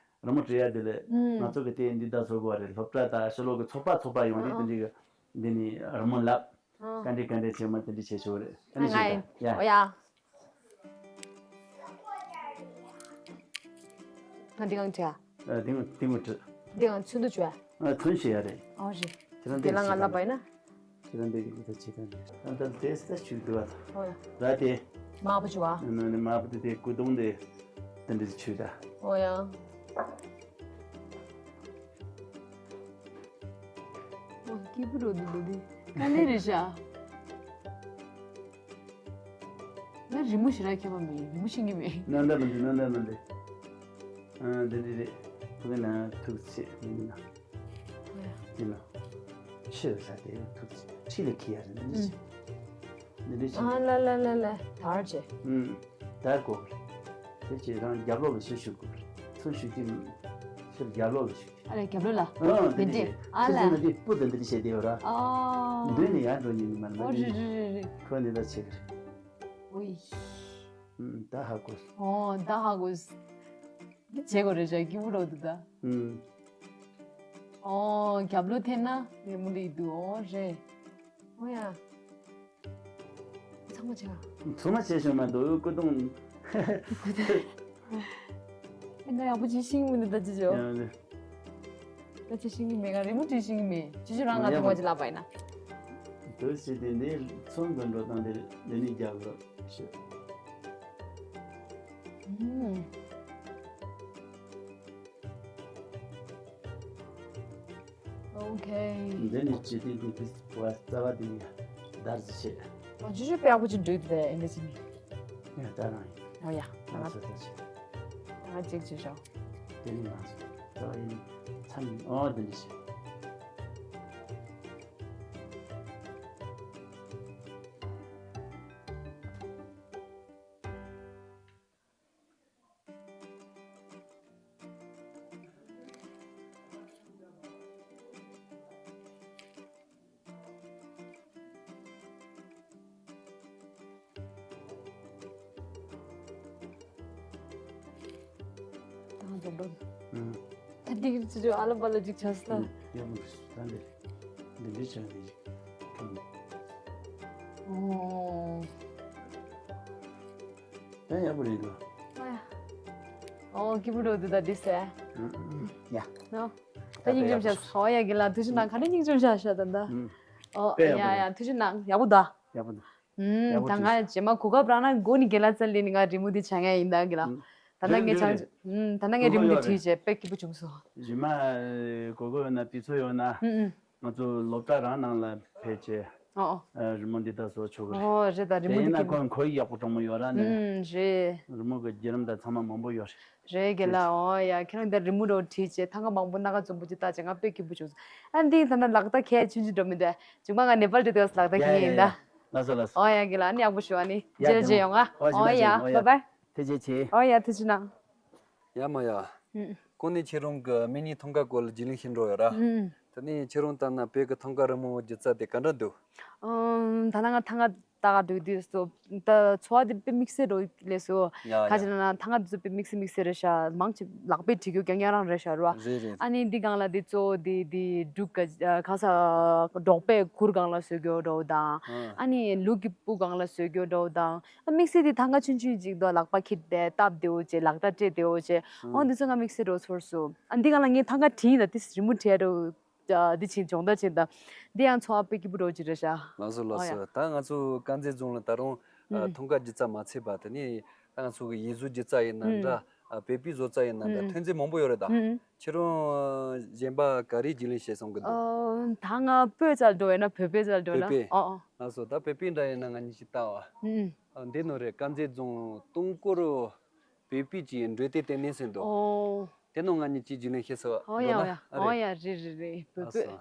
རི་མོ་བྲིས་ཡ་དེ་ལས། ཨུམ། ང་ཚོ་གི་དེ་འདི་ལྟ་བཟོ་དགོས་པ་རེད། སློབ་གྲྭ་དང་ཕྱི་ལོགས་གི་ཚོགས་པ་ཚོགས་པ་ཡོང་དུས། ཨ། དེ་འདྲའི་གི་འདི་ནས་རི་མོ་ལབ། ཨ། ག་འདྲ་ག་འདྲ་བྱེད་མ་དེ་འདྲ་བྱེད་ཆོག་རེད། ཨ་ནི་ང་ཡིན། ཡ། ཨོ་ཡ། ད་འདི་གང་བྲིས་ཨ། ཨ། དེ་ངོ་དེ་ངོ་བྲིས། འདི་གང་ཚོན་དུ་བྱོས་ཨ། ཨ། ཚོན་བྱེད་ཡ་རེད། ཨོ་རེད། ཁྱེད་རང་དེ་ལ་ང་ལབ་པ་ཡིན་ན། ཁྱེད་རང་འདི་གི་ད་བྱེད་ག་ནས། ཨ། ད་དེ་ད་ཆུ་འདུག་ཨ། ཨོ་ཡ། ར་དེ། དམར་པོ་བྱོས་ཨ། ནི་ནི་དམར་པོ་དེ་དེ་སྐུ་གདུང་དེ་དེ་འདྲ་ཆུ་ད། ཨོ་ཡ། ཨོ། སྐྱིད་པོ་འགྲོ་འདུག་འདུག་དེ། དཀའ་ལས་རེད་ཤག་ང་རི་མོ་ཞེ་དྲག་མཁས་པ་མིན། རི་མོ་ཤེས་ཀྱི་མེད། ནན་ཏན་མི་འདུག་ནན་ཏན་མི་འདུག་ཨ། འདི་འདི་རེད། ཕ་གི་ན་ཐུག་ཆེ་མི་འདུག་ན། འདི་ན། ཕྱི་ལ་ས་དེ་ཐུག་ཆེ་ཁྲི་ལ་ཁི་ཡ་རེད། འདི་འདི་ཆེ། འདི་འདི་ཆེ། ཨ་ལ་ལ་ལ་ལ། དར་ཆེ། ཨུམ། དར་གོ། དེ་ཆེ་རང་རྒྱབ་ལོགས་ལ་ཤུ་ཤུ་གོ། ཚུར་ཤུ་གི་ཤུ་རྒྱབ་ལོགས་ལ་ཤུ། ཨ་ལས། རྒྱབ་ལོགས་ལ། ཨ། དེ་འདི་འདི་ཆེ། ཨ་ལ། ཤུ་ཤུ་ན་དེ་སྤུ་དང་འདི་འདི་ཆེ་དེ་ཡོད་ར། ཨ། མདུན་ནས་ཡར་འགྲོ་ཉིན་མ་ལ། ཨོ་རེད་རེད་རེད་རེད། ཁོ་འདི་ལ་ཆེ་གི་རེད། ཨོ་ཡི། ཨུམ། ད་ཧ་གོ། ཨོ། ད་ཧ་གོ། འདི་བྱེད་དགོས་རེད་ཤག་སྐྱིད་པོ་འགྲོ་འདུག་ད། ཨུམ། ཨོ། རྒྱབ་ལོགས་འཐེན་ན་རི་མོ་འདི་འདུག་ཨོ་རེད། ཨོ་ཡ། ཚང་མ་བྱེད་ཨ། ཚང་མ་བྱེད་ཤོག་མ་གཏོགས་སྐུ་གདུང་། ཨེ། ང་ཡག་པོ་བྱེད་ཤེས་ཀྱི་མི་འདུག་ད་ཅི་བྱོས། ཡང་ནི། ད་བྱེད་ཤེས་ཀྱི་མེད། ང་རི་མོ་བྲིས་ཤེས་ཀྱི་མེད། ཅི་བྱོས། རང་ང་ཡག་ཐུག་པ་པོ་ཅིག་ལབ་པ་ཡིན་ན། དུ་ཞིག་དེ་འདི་ཚོན་གྱི་འགྲོ་སྟངས་དེ་འདི་ནས་རྒྱབ་ལོགས་ཤིག་ཨུམ། ཨོ་ཁེ། འདི་ནས་བྱེད་དུས་འདི་དུས་བ་རྩ་བ་འདི་ཡ་བརྡར་ཟིག་བྱེད། ཨོ། ཅི་ཞིག་དཔེ་ཡག་པོ་ཅིག་འགྲིག་འདུག་ཨེ་འདྲ་ཅིག་ནི། ཡ་ད་རང་ཡིན། ཨོ་ཡ། ང་ང་ཚོ་ཚོ་བྱེད། ད་ང་གཅིག་བྱེད་ཤོག་དེ་ནས་ང་ཚོ་རྩ་བ་ཡིན་མཚམས་ཡིན། ཨོ་འདི་འདྲ་བྱེད། ད་ང་ཚོ་འགྲོ། ཨུམ། ད་འདི་གི་ཚུལ་ཨ་ལ་པ་ལ་ཅིག་བྱས་ལ། ཨུམ། ཡག་པོ་འདུག་ད་འདི་འདི་འདྲ་བྱས་ནས་ཅིག་ཨུམ། ཨོ། ད་ཡག་པོ་རེད་འདུག་ཨ་ཡ། ཨོ། སྐྱིད་པོ་འགྲོ་འདུག་ད་འདི་ཟེར། ཨུམ། ཡ། ནོ། ད་ད་སྙིང་རྗེ་ཡག་པོ་ཞིག་ཨོ་ཡ། རྒན་ལགས་ཐུགས་རྗེ་གནང་། ག་རེ་སྙིང་རྗེ་ཞིག་ཤག་ད་ད། ཨུམ། ཨོ། དཔེ་ཡག་པོ་ཡ་རེད། ཡ། ཐུགས་རྗེ་གནང་། ཡག་པོ་འདུག་ཡག་པོ་འདུག་ཨུམ། ཡག་པོ་ད་འདུག་ང་རྗེས་མ་གོ་སྐབས་རག་ན་མགོ་ནས་རྒན་ལགས་རྩ་ལེན་ནས་ང་རི་མོ་འདི་བྱ་མཁན་ཡིན་ད་རྒན་ལགས། ཨུམ། ད་ལྟ་ངས་འདི་ཆང་འདི་ཨུམ། ད་ལྟ་ངས་རི་མོ་འདི་བྲིས་བྱས་དཔེ་སྐྱིད་པོ་བྱུང་སོང་། རྗེས་མ་གོ་སྐབས་ཡོད་ན། དུས་ཚོད་ཡོད་ན། ཨུམ་ཨུམ། ང་ཚོ་སློབ་གྲྭ་རང་ནང་ལ་ཕེབས་བྱས། ཨོ་ཨོ། ཨ། རི་མོ་འདི་དག་བཟོ་ཆོག་གི་རེད། ཨོ་རེད། ད་རི་མོ་དེ་འདི་ཡིན་ན་སྐྱིད་པོ། ཁོ་ཁོར་ཡུག་ཡག་པོ་གྲོང་མོ་ཡོད་ར་ནི། ཨུམ། རེད། རི་མོ་གི་བརྒྱུད་རིམ་དང་ཚང་མ་མང་པོ་ཡོད་རེད། རེད་རྒན་ལགས། ཨོ་ཡ། ཁྱེད་རང་འདིར་རི་མོ་རོ་བྲིས་བྱས་ཐང་ག་མང་པོ་སྣ་ཁ་འཛོམས་པོ་ཅིག་བཏགས་བྱས་ང་དཔེ་སྐྱིད་པོ་བྱུང་སོང་། ཨ་འདི་ད་ནི་ལག་བརྡ་གལ་ཆུང་ཆུང་འགྲོ་མི་འདུག་མཇུག་མ་ང་ནེ་པཱལ་འགྲོ་དུས་ལག་བརྡ་ཡ་འཁྱེར་ཡ་ཡིན་ད། ཡ། ལགས་སོ་ལགས་སོ། ཨོ་ཡ་རྒན་ལགས། ཨ་ནི་ཡག་པོ་ཞུ། ཨ་ནི་ཡ་རྗེས་ལ་རྒན་མཇལ་ཡོང་ང་།། ཨོ་ཨོ་ཡ། བའི་བའི། ཐུགས་རྗེ་ཆེ། ཨོ་ཡ། ཐུགས་རྗེ་གནང་། ཡ་མ་ཡ། ཨུམ། གོང་ནས་ཁྱེད་རང་གི་སྨན་ནི་ཐང་ག་སྐོར་ལ་རྒྱུས་ལོན་བྱེད་འགྲོ་ཡོད་ར། ཨུམ། དེ་ནས་ཁྱེད་རང་ལྟ་ན་བོད་ཀྱི་ཐང་ག་རི་མོ་སྒྱུ་རྩལ་དེ་ག་འདྲ་འདུག་ཨུམ། ད་ལྟ་ང་ཐང་ག་ལྟ་ག་འགྲོ་དུས་སུ་ད་འཚོ་བ་དེ་དཔེ་དམིགས་བསལ་རོ་ལས་སོ། ཡ་ཁ་ཡ། ཅིག་ན་ཐང་ག་དེ་ཚོ་དཔེ་དམིགས་བསལ་དམིགས་བསལ་རེད་ཤག་མང་ཆེ་ལག་པས་བྲིས་རྒྱུ་རྐྱང་རྐྱང་རང་རེད་ཤག་ར། རེད་རེད། ཨ་ནི་འདི་སྒང་ལ་དེ་གཙོ་བོ་དེ་དེ་འབྲུ་ག་གང་ས་འབྲོག་པའི་གུར་སྒང་ལ་བཟོ་རྒྱུ་འདྲ་བོ་དང་། ཨ། ཨ་ནི་ལུག་གི་སྤུ་སྒང་ལ་བཟོ་རྒྱུ་འདྲ་བོ་དང་། ཨ། དམིགས་བསལ་དེ་ཐང་ག་ཆུང་ཆུང་ཅིག་དང་ལག་པ་འཁྱེར་ཏེ་བཏབ་བདེ་བོ་བྱས། ལག་བརྡ་སྤྲད་བདེ་བོ་བྱས། ཨོ་འདི་ཚོ་ང་དམིགས་བསལ་རོ་ཚོར་སོང་། ཨ་འདི་སྒང་ལ་ངས་ཐང་ག་བྲིས་ཡིན་ད། དེ་རི་མོ་བྲིས་རོ་འདི་བྱིན་སྦྱོང་བརྡར་བྱེད་ད། འདི་ཡང་ཚོར་བ་དཔེ་སྐྱིད་པོ་འདྲ་བོ་ཅིག་རེད་ཤག་ལགས་སོ་ལགས་སོ། ཨོ་ཡ། ད་ང་ཚོ་དཀར་མཛེས་རྫོང་ལ་ད་རུང་ཨ་ཨུམ། ཐང་ག་སྒྱུ་རྩལ་མ་ཚད་པ་དེ་ནས་ད་ང་ཚོ་གི་ཡིག་གཟུགས་སྒྱུ་རྩལ་ཡིན་ན་ཨུམ། འདྲ། ཨ་བོད་པའི་བཟོ་རྩལ་ཡིན་ན་འདྲ། ཨུམ། ཐོན་རྫས་མང་པོ་ཡོད་རེད་ད། ཨུམ། ཁྱེད་རང་གཞན་པ་ག་རེ་རྒྱུས་ལོན་བྱས་སོང་གི་འདུག་ཨོ་ད་ང་བོད་རྩལ་འགྲོ་ཡིན་ན་བོད་པའི་རྩལ་འགྲོ་ན། བོད་པའི། ཨོ་ཨོ། ལགས་སོ། ད་བོད་པའི་འདྲ་ཡིན་ན་ང་གཉིས་ཅིག་ལྟ་བ། ཨུམ། ཨ་འདི་ནོ་རེད། དཀར་མཛེས་རྫོང་སྟོང་སྐོར་བོད་པའི་ཅིག་འགྲོ་དེ་ལྟེ་གནས་ཟིན་འདུག་ཨོ། དེ་ནོ་ང་གཉིས་ཅིག་རྒྱུས་ལོན་བྱས་སོ། ཨོ་ཡ་ཨོ་ཡ། ཨོ་ཡ། རེད་རེད་རེད། བོད་པའི།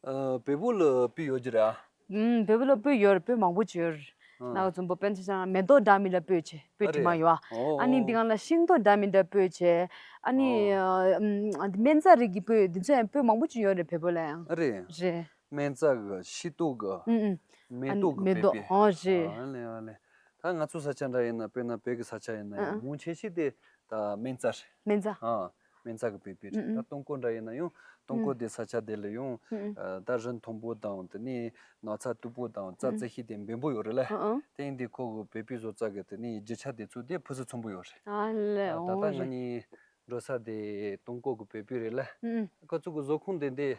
ཨ་བོད་པོ་ལ་སྤུས་ཡོད་ཀྱི་རེད་ཨ། ཨུམ། བོད་པོ་ལ་སྤུས་ཡོད་རེད། སྤུས་མང་པོ་ཅིག་ཡོད་རེད། ཨ། ནག་འཛོམས་པོ་དཔེར་ན་ཆ་བཞག་ན་མེ་ཏོག་འདྲ་མིན་འདྲ་སྤུས་ཆེ། སྤུས་དྲི་མ་ཡོད་ཨ། ཨ་ནི་འདི་སྒང་ལ་ཤིང་ཏོག་འདྲ་མིན་འདྲ་སྤུས་ཆེ། ཨ་ནི་ཨ་ཨུམ། སྨན་རྩྭ་རིགས་ཀྱི་སྤུས་འདི་ཚོ་ཡང་སྤུས་མང་པོ་ཅིག་ཡོད་རེད་བོད་པོ་ལ་ཡང་། ཨ་རེད། རེད། སྨན་རྩྭ་གི་ཤིང་ཏོག་གི་ཨུ་ཨུ། མེ་ཏོག་གི་མེ་པེ་ཏོག་པེ། ཨོ་རེད། ཨ་ལེ་ཨ་ལེ། ད་ང་ཚོ་ས་ཆ་འདྲ་ཡིན་ན། དཔེར་ན་བོད་ཀྱི་ས་ཆ་ཡིན་ན་ཡང་ཨ་མང་ཆེ་ཤོས་དེ་ད་སྨན་རྩྭ་རེད། སྨན་རྩྭ། ཨ། སྨན་རྩྭ་གི་པེ་པེ་རེད། ཨུ་ཨུ། ད་སྟོང་སྐོར་འདྲ་ཡིན་ན་ཡང་སྟོང་སྐོར་ཨུ་དེ་ས་ཆ་དེ་ལ་ཡང་ཨུ་ཨུ། ཨ། ད་རི་མཐོན་པོ་དང་དེ་ནས་ནགས་ཚལ་སྟུག་པོ་དང་རྩྭ་ཨུ་རྩི་ཤིང་དེ་འབེལ་པོ་ཡོད་རེད་ལ། ཨུ་ཨུ། དེ་ཡིན་དུས་ཁོ་གི་པེ་པེ་བཟོ་རྩལ་གི་དེ་ནས་རྒྱུ་ཆ་དེ་ཚོ་དེ་ཕུན་སུམ་ཚོགས་པོ་ཡོད་རེད། ཨ་ལེ། ཨ། ད་ཨོ་ལྟ་ང་རེད། གཉིས་འགྲོ་ས་དེ་སྟོང་སྐོར་གི་པེ་པེ་རེད་ལ། ཨུ་ཨུ། ཁོ་ཚོ་གི་བཟོ་ཁུངས་དེ་འདི་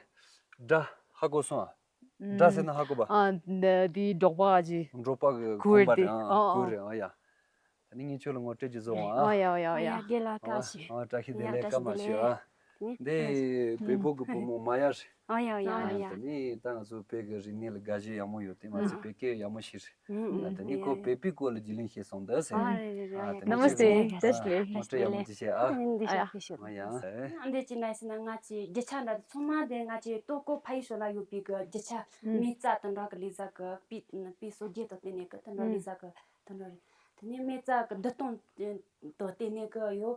སྒྲ་ཧ་གོ་སོང་ཨ། སྒྲ་ཟེར་ན་ཧ་གོ་བ། ཨ། འདི་འདི་འབྲོག་པ་ཅིག་འབྲོག་པ་གི་གུར་ཁང་པ་དེ། རེད། ཨ། ཨ་ཨ། གུར་རེད། ཨ་ཡ། ད་ནི་ངས་ཁྱོད་ལ་ངོ་སྤྲོད་ཅིག་བཟོ་འོང་ཨ། ཨ་ཡ་ཨ་ཡ་ཨ་ཡ། ཨ་ཡ། རྒན་ལགས་བཀྲ་ཤིས། ཨ། བཀྲ་ཤིས་བདེ་ལེགས། བཀྲ་ཤིས་བདེ་ལེགས། བཀའ་མ་ཞུ་ཨ། ཨ། ནི་འདི་བོད་པོ་གི་བུ་མོ་མ་ཡ་རེད། ཨ་ཡ་ཨ་ཡ་ཨ་ཡ། ཨ། ད་ནི་ད་ང་ཚོ་བོད་ཀྱི་རིག་གནས་ལ་དགའ་ཞེན་ཡག་མོ་ཡོད་དེ། ང་ཚོ་ཨ་བོད་སྐད་ཡག་མོ་ཤེས་རེད། ཨ། ད་ནི་ཁོ་བོད་པའི་སྐོར་ལ་རྒྱུས་ལོན་བྱས་སོང་འདུག་ཟེར། ཨ་རེད་རེད་རེད། ཨ། ད་ནི་ནམ་སྟེ། ཁྱེད་ཚོ་བཀྲ་ཤིས་བདེ་ལེགས། ཨ། ངོ་སྤྲོད་ཡག་མོ་ཅིག་བྱས་ཨ། ཨ། འདི་ཞག་ཕེབས་ཤོག་ཨ་ཡ། ཨ། འདི་ཅི་འདྲ་ཟེར་ན་ང་ཚོའི་རྒྱུ་ཆ་འདྲ་ཚང་མ་དེ་ང་ཚོའི་ལྟོ་གོས་ཕ་ཡུལ་ཕྱོགས་ལ་ཡོད་པའི་གི་རྒྱུ་ཆ། ཨ། མེ་བཙའ་དང་འདྲ་གི་ལས་ས་གི་པི་པི་སོ་རྒྱལ་དང་བསྟུན་ནས་གི་དང་འདྲ་ལས་ས་གི་དང་འདྲ་རེད། དེ་ནས་མེ་བཙའ་གི་བསྡུ་སྟངས་དང་བསྟུན་ནས་གི་ཡོད།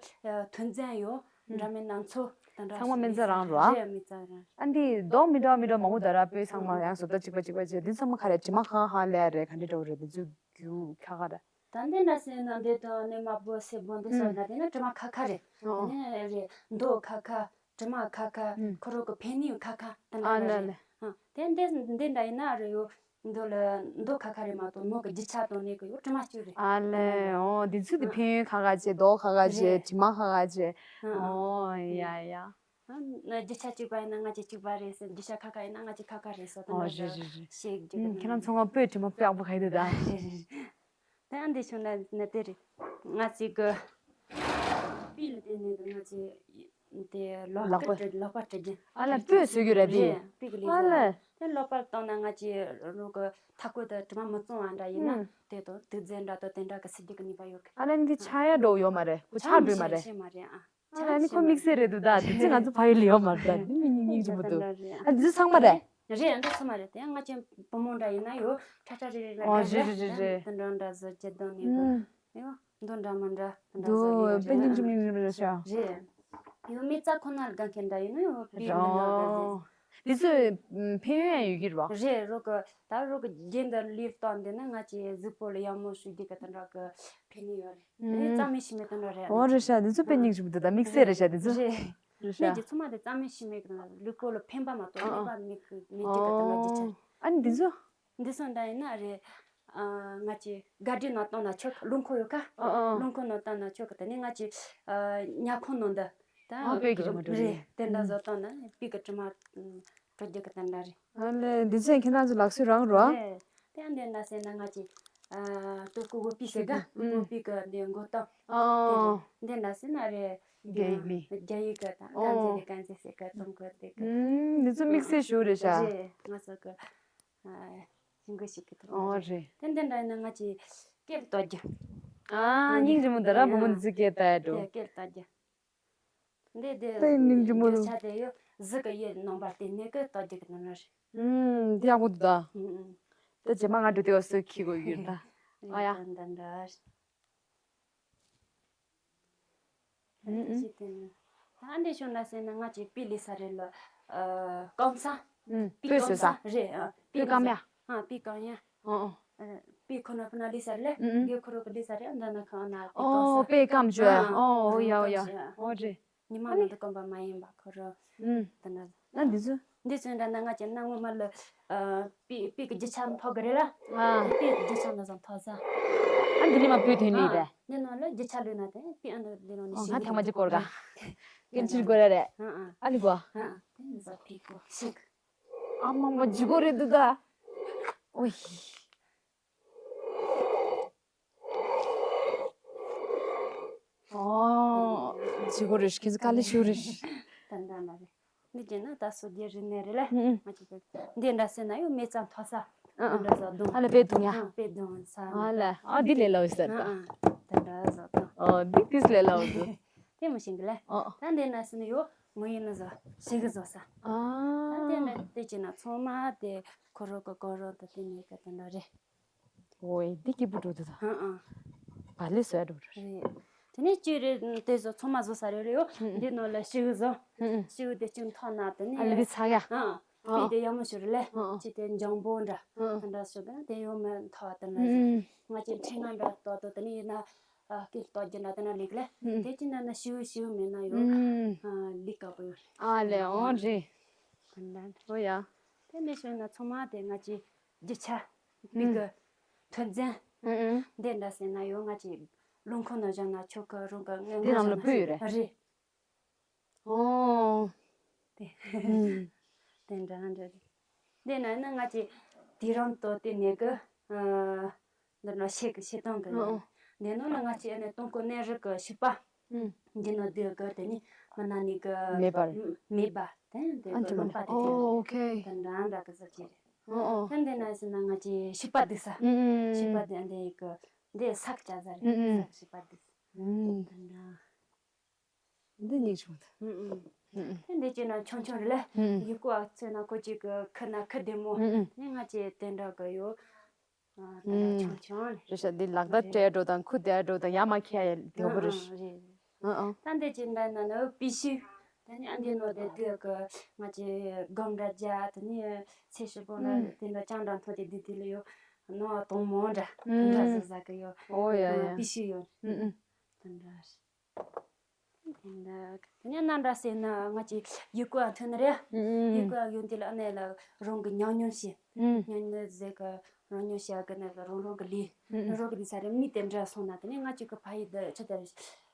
ཐོན་རྫས་ཡོད། ཨ། འདྲ་མིན་སྣ་ཚོགས་དང་འདྲ། ཚང་མ་མེ་བཙའ་རང་རེད་བ། རེད། མེ་བཙའ་རང་རེད། ཨ། འདི་མདོག་མི་འདྲ་མི་འདྲ་མང་པོ་འདུག་ར། སྤོས་ཚང་མ་ཡང་བཟོ་ལྟ་གཅིག་པ་གཅིག་པ་བྱས། འདི་ཚང་མ་ག་རེ། དྲི་མ་ཁ་ཁ་ལས་རེད། ག་འདྲ་འདྲ་བོ་རེད། འདི་ཚོ་རྒྱུ་ཁ་ཁ་རེད། ད་འདི་འདྲ་ཟེར་ན་འདི་དང་ནི་དམར་པོ་སེར་པོ་འདི་སོགས་ཨ་འདྲ་དེ་ནི་དྲི་མ་ཁ་ཁ་རེད། ཨོ། དེ་ནི་རེད། མདོག་ཁ་ཁ། དྲི་མ་ཁ་ཁ། ཨ། ཁོ་རང་གི་ཕན་ནུས་ཁ་ཁ་དེ་འདྲ་ཨ་འདྲ་ལ་རེད། ལ། ཨ། དེ་འདི་འདི་འདྲ་ཡིན་ན་རེད་ཡོད། མདོག་ལ་མདོག་ཁ་ཁ་རེད་མ་གཏོགས་ནང་གི་རྒྱུ་ཆ་དང་ནི་གི་ཡོད་དྲི་མ་གཅིག་རེད། ཨ་ལེ། ཨོ། འདི་ཚོ་དེ་ཨ་ཕན་ཡོན་ཁ་ཁ་བྱས། མདོག་ཁ་ཁ་བྱས། རེད། དྲི་མ་ཁ་ཁ་བྱས། ཨ་ཨ། ཨོ་ཡ་ཡ། ཨ། རྒྱུ་ཆ་གཅིག་པ་ཡིན་ན་ང་ཚོ་གཅིག་པ་རེད་ཟེར། རྒྱུ་ཆ་ཁ་ཁ་ཡིན་ན་ང་ཚོ་ཁ་ཁ་རེད་ཟེར། དེ་ཨོ་འདྲ་རེད་རེད་རེད། ཤེས་རྒྱུ་ཨ། གི་ཁྱེད་རང་ཚོ་ང་སྤོས་དྲི་མ་སྤོས་ཡག་པོ་ཁ་ཡི་འདུག་ད། རེད་རེད་རེད། ད་འདི་བྱུང་ན་ནི་དེ་རེད། ང་ཚོའི་གི་པི་ལ་དེ་ནས་ང་ཚོའི་དེ་ལག་ལག་པ་པ་དྲི་ལག་པ་དྲི་རྒྱུ། ཨ་ལ། སྤོས་བཟོ་རྒྱུ་རེད་དེ། རེད། པི་གི་ལས། ཨ་ལ། ས་དེ་ལག་པ་བཏང་ན་ང་ཚོའི་རོགས་གི་མཐའ་སྐོར་དུ་དྲི་མ་མི་བཙོང་བ་འདྲ་ཡིན་ན། ཨ། དེ་དང་དུག་རྫས་འདྲ་དང་དེ་འདྲ་གི་སེལ་རྒྱུ་གི་ནུས་པ་ཡོད་གི། ཨ་ལ། འདི་ཆག་ཡག་འགྲོ་ཡོད་མ་རེད། ཁོ་ཆག་འགྲོ་མ་རེད། ཆག་མ་རེད། ཨ། ཨ་ནི་ཁོ་དམིགས་བསལ་རེད་འདུག་ད། དེ་ཚོ་ང་ཚོ་ཕ་ཡུལ་ལ་ཡོད་མ་རེད་ད། འདི་མི་ཉིག་ཉིག་ཅིག་མི་འདུག་ཨ། འདི་ཚང་མ་རེད། རེད། འདི་ཚང་མ་རེད། དེ་ང་ཚོ་བུ་མོ་འདྲ་ཡིན་ན་ཡོད། ཁྲ་ཁྲ་རེ་རེ་ལ། ཨོ། རེད་རེད་རེད་རེད། དེ་འདྲ་འདྲ་བཟོ་རྒྱུ་དང་ནི་གི། ཨུམ། ཡོད། འདི་འདྲ་མི་འདྲ་འདྲ་བཟོ་ཡོད་རེད། དཔེ་སྙིང་རྗེ་མོ་སྙིང་རྗེ་མོ་རེད་ཤག་རེད། ཡོད། མེ་བཙའ་ཁོ་ན་ལ་དགའ་མཁན་འདྲ་ཡིན་ན་ཡོད། པི་མི་འདྲ་འདྲ་རེད། འདི་ཚོས་ཕན་ཡོན་ཡང་ཡོད་ཀྱི་རེད་བ། རེད། རོགས་གི་ད་རོགས་གི་རྒྱན་དང་ལེབ་བཏང་བསྡད་ན་ང་ཚོའི་གཟུགས་པོ་ལ་ཡག་མོ་བྱུག་རྒྱུ་གི་དེ་འདྲ་གི་ཕན་ནུས་ཡོད་རེད། ཨུམ། རྩ་མེད་ཤི་མེད་དེ་འདྲ་རེད། འོ་རེད་ཤག་འདི་ཚོ་དཔེ་སྙིང་རྗེ་མོ་འདུག་ད་དམིགས་བསལ་རེད་ཤག་འདི་ཚོ། རེད་ཤག་རེད་ཤག་སྨན་གྱི་ཚང་མ་དེ་རྩ་མེད་ཤི་མེད་གི་ལུས་པོ་ལ་ཕན་པ་མ་གཏོགས། ཨ་ཨ། ནད་པ་མེད་གི་མེད་ཀྱི་གི་དེ་འདྲ་རྒྱུ་ཆ། ཨ་ནི་འདི་ཚོ། འདི་ཚོ་འདྲ་ཡིན་ན་རེད། ཨ། ང་ཚོས་དགའ་སྒྲོལ་ནང་བཏང་ན་ཆོག་རླངས་འཁོར་ཡོད་ཀ་ཨ་ཨ། རླངས་འཁོར་ནང་བཏང་ན་ཆོག་གི་དེ་ནས་ང་ཚོས་ཨ་ཉལ་ཁང་ནང་དུ་ད། ཨ། སྤོས་ཀྱི་དྲི་མ་བྲོ་རྒྱུ། རེད། དེ་འདྲ་བཟོ་བཏང་ན་སྤོས་ཀྱི་དྲི་མ་བྲོ་རྒྱུ་གི་དེ་འདྲ་རེད། ཨ་ལེ། འདི་ཚོ་ཁྱེད་རང་ཚོ་ལག་སོན་རང་རོ། རེད། དེ་ཡང་འདི་འདྲ་ཟེར་ན་ང་ཚོས་ཨ་ལྟོ་ཀོ་བོད་པའི་ཟེར་ག་ཨ། བོད་པའི་གི་འདི་མགོ་ཏོ། ཨ། དེ་རེད། འདི་འདྲ་ཟེར་ན་རེད། རྒྱ་ཡིག་མེད། རྒྱ་ཡིག་གི་དང་། ཨ། དཀར་མཛེས་རེད། དཀར་མཛེས་ཟེར་གི་སྟོན་གོ་དེ་གི། ཨུམ། འདི་ཚོ་དམིགས་བསལ་ཞུ་རེད་ཤག་རེད། ང་ཚོ་གི་ཨ་ཞིང་གི་ཞིག་གི་དེ་འདྲ་ཨོ་རེད། རེད། དེ་འདི་འདྲ་ཡིན་ན་ང་ཚོས་སྐེ་ལ་གཏོར་རྒྱུ། ཨ། སྙིང་རྗེ་མོ་འདུག་ར། བུ་མོ་འདི་ཚོས་སྐེ་གཏོར་ཡ་འགྲོ། དེ་སྐེ་ལ་གཏོར་རྒྱུ། འདི་དེ་དཔེ་སྙིང་རྗེ་མོ་རྒྱུ་འདུག་ཆ་དེ་ཡོད། གཟུགས་ཀྱི་ཡུལ་རྣམ་པར་བརྟེན་ནས་ཀི་གཏོར་རྒྱུ་གི་ནང་རེད། ཨུམ། འདི་ཡག་པོ་འདུག་ད། ཨུམ་ཨུམ། ད་རྗེས་མ་ང་འགྲོ་དུས་འོ་སོ་ཁྱི་གོ་ཡོད་ད། ཨ་ཡ། ད་འདྲ་འདྲ། ཨུམ་ཨུམ། ཅི་དེ་ནི། ད་འདི་ཤོད་ན་ཟེར་ན་ང་ཚོས་སྤོས་ལས་ས་རེད་ལ། ཨ། སྐམ་ས། ཨུམ། སྤོས་སྤོས་སྐམ་ས། ས་རེད། ཨ། སྤོས་སྤོས་སྐམ་ཡ། ཨ། སྤོས་སྐམ་ཡ། ཨོ་ཨོ། ཨ། སྤོས་ཁོ་ན་ཁོ་ན་ལས་ས་རེད་ལ། ཨུམ་ཨུམ། སྒེའུ་ཁུང་རོ་གི་ལས་ས་རེད། འདི་ན་ཁ་ན་སྤོས་སྐམ་ས། ཨོ། སྤོས་སྐམ་བྱོས། ཨ། ཨོ་ཨོ། ཡ་ཡ། སྐམ་ས། ཨོ་རེད། ཉི་མ་ནང་དུ་སྐམ་པ་མ་ཡིན་པ་ཁོ་རང་། ཨུམ། དེ་འདྲ། ཨ་འདི་ཚོ། འདི་ཚོ་འདྲ་ན་ང་ཚོ་གནའ་སྔོན་མ་ལ་ཨ་སྤོས་སྤོས་ཀྱི་རྒྱུ་ཆ་འཐོག་གི་རེད་ལ། ཨ། སྤོས་ཀྱི་རྒྱུ་ཆ་འདི་ཚོ་འཐོག་ས། ཨ་འདི་ལས་མ་སྤོས་ཐོན་ནི་རེད། འདི་ནང་ལ་རྒྱུ་ཆ་ལུས་ན་དེ་སྤོས་ཨ་འདི་ལས་ནང་ནས། ཨོ་ང་ཐེངས་མ་གཅིག་སྐོར་ག་ཀན་ཆིར་སྐོར་ར་རེད། ཨ་ཨ། ཨ་ནི་གོ། ཨ་ཨ། དེ་འདི་ཚོ་སྤོས་ཀོ་ཤིག་ཨ་མ་མ་ཇི་གོ་རེད་འདུག་ད། ཨོ་ཡི། ཨོ། ཇི་གོ་རེད། ཁྱེད་ཚོ་དཀའ་ལས་ཞུ་རེད། ད་འདྲ་མ་རེད། འདི་བྱས་ན་ད་སོ་རྒྱལ་རིག་གནས་རེད་ལ། ཨུ་ཨུ། ང་ཚོ་འདི་འདྲ་ཟེར་ན་ཡོད། མེ་བཙའ་འཐོག་ས། ཨ་ཨ། འདི་འདྲ་བཟོ་དུང་། ཨ་ལ་དཔེ་དུང་ཡ། ཨ་དཔེ་དུང་ས། ཨ་ལ་ཨ་འདི་ལས་སླ་བོ་ཟེར་ད། ཨ་ཨ། འདི་འདྲ་བཟོ་དུང་། ཨོ་འདི་ཏིས་ལས་སླ་བོ་འདུག་དེ་མི་ཤེས་གི་ལ། ཨོ་ཨོ། ད་འདི་འདྲ་ཟེར་ན་ཡོད། ངོ་ཡིན་ན་བཟོ་ཞིག་གི་བཟོ་ས། ཨ། ད་འདི་འདྲ་དེ་བྱས་ན་ཚང་མ་དེ་ཁོ་རང་གི་ཁོ་རང་དུ་དེ་ནས་གི་དེ་འདྲ་རེད། ཨོའི་འདི་སྐྱིད་པོ་འགྲོ་འདུག་ད། ཧང་ཨང་། ག་ལེ་བཟོས་འགྲོ་རེད། རེད། དེ་ནས་ཅི་རེད་དེ་བཟོ་ཚང་མ་བཟོ་ས་རེད་རེད་ཡོ། ཧུང་། འདི་ནང་ལ་ཤིག་བཟོ། ཧུང་ཧུང་། ཤིག་དེ་ཅིག་འཐོག་ན་དེ་ནས། ཨ་ལེ་བི་ཚ་ཡ། ཨང་། ཨ། སྤུས་དེ་ཡག་མོ་ཞིག་རེད་ལེ། ཨ། ཅི་དེ་འཇམ་པོ་འདྲ། ཨ། དེ་འདྲ་ཞིག་གི་དེ་ཡོད་མེད་ཐོག་དེ་འདྲ་ཞིག་ཨུམ། ང་ཅི་ཕྲེང་ང་འདྲ་ཏོག་ཏོག་དེ་ནི་ཡིན་ན། ཨ། སྐད་ཏོག་རྒྱུ་འདྲ་དེ་འདྲ་ལེགས་ལེ། ཨུམ། དེ་ཅི་ན་ན་ཤིའུ་ཤིའུ་མེད་ན་ཡོད། ཨུམ། ཨ། ལེགས་དཀར་པོ་ཡོད། ཨ་ལེ། འོ་རེད། དེ་འདྲ་འོ་ཡ། དེ་ནས་ཞོན་ན་ཚང་མ་དེ་ང་ཅི་རྒྱུ་ཆ་སྤུས་ཀི་ཐོན་རྫས་ཨུམ། དེ་འདྲ་ཟེར་ན་ཡོད། ང་ཅི་རླུང་ཁོག་ན་བཞག་ན་ཆོག་གི། རང་གི་ངན་དེ་རང་ལ་སྤུས་ཡོད་རེད། རེད། ཨོ། དེ། ཨུམ། དེ་འདྲ་འདྲ་རེད། དེ་ན་ནི་ང་ཅི་དེ་རང་ཏོ་དེ་ནས་གི། ཨ། འདི་ནོ་ཤེ་གི་ཤེ་སྟོང་གི་ཨོ། ནས་ནོ་ལ་ང་ཅི་ཨ་ནི་སྟོང་གོ་གནས་རི་གི་ཤུ་པ། ཨུམ། འདི་ནོ་དེ་གི་དེ་ནི་མ་ན་ནི་གི་མེད་པར། མེད་པ་དེ་དེ་ཨ་གི་ཅི་མ་རློན་པ་དེ་ཨོ་ཨོ་ཁེ། དེ་འདྲ་འདྲ་གི་ཟ་ཅི་རེད། ཨོ་ཨོ། དེ་འདི་ན་ཟེར་ན་ང་ཅི་ཤུ་པ་དེ་ས། ཨུམ། ཤུ་པ་དེ་འདི་གི་འདི་ས་གི་ཅ་ཟ་རེད། ཨུམ། ས་ཤུ་པ་དེ་ས། ཨུམ། དེ་འདྲ། འདི་གཉིས་བྱུང་ཐལ། ཨུམ་ཨུམ། ཨུམ་ཨུམ། དེ་འདི་ཅི་ན་ཆུང་ཆུང་རེད་ལ། ཨུམ་ཨུམ། ཡུ་གུ་ཨ་ཚོས་ན་ཁོ་ཅིག་གི་ཁུ་ན་ཁུ་བདེ་མོ། ཨུམ་ཨུམ། ནི་ང་ཅི་དེ་འདྲ་གི་ཡོད། ཨ། དེ་འདྲ་ཨུམ། ཆུང་ཆུང་རེད། རེད་ཤག་འདི་ལག་བརྡ་སྤྲད་འགྲོ་དང་ཁུ་བསྡད་འགྲོ་དང་ཡ་མ་ཁྱེར་ཡ་དེ་ཧོ་རེད། ཨུམ་ཨུམ། རེད་རེད། ཨུམ་ཨུམ། ད་འདི་ཅི་འདྲ་ན་ནི་པི་ཤུ། དེ་ནི་ཨ་འདི་ནོ་དེ་དུས་གི་ང་ཅི་སྒོམ་འདྲ་རྒྱ་དེ་ནི་ཚེ་ཧྲིལ་པོ་ལ་ཨུམ། དེ་འདྲ་ཅང་འདྲ་མཐོ་དེ་དུས་དེ་ལ་ཡོད་ནོ་དོང་མོ་འདྲ་དེ་འདྲ་ཨུམ། ཟ་ཟ་གི་ཡོད། ཨོ་ཡ་ཡ། པི་ཤུ་ཡོད། ཨུམ་ཨུམ། དེ་འདྲ་རེད། དེ་ནས་ན་འདྲ་ཟེར་ན་ང་ཅི་ཡུ་གུ་ཨ་ཐོན་ནི་རེད། ཨུམ། ཡུ་གུ་ཨ་ཡོད་འདི་ལ་ཨ་ནེ་ལ་རང་གི་ཉམས་མྱོང་བཤད། ཨུམ། ཉམས་མྱོང་ཟེར་གི་རང་ཉམས་བཤད་གི་ནི་རང་རང་གི་ལས། ཨུམ། རང་གི་ལས་ས་རེད། མི་དེ་འདྲ་སོང་ན་དེ་ནས་ང་ཅི་གི་ཕ་ཡི་འདི་ཆི་དེ་རེད།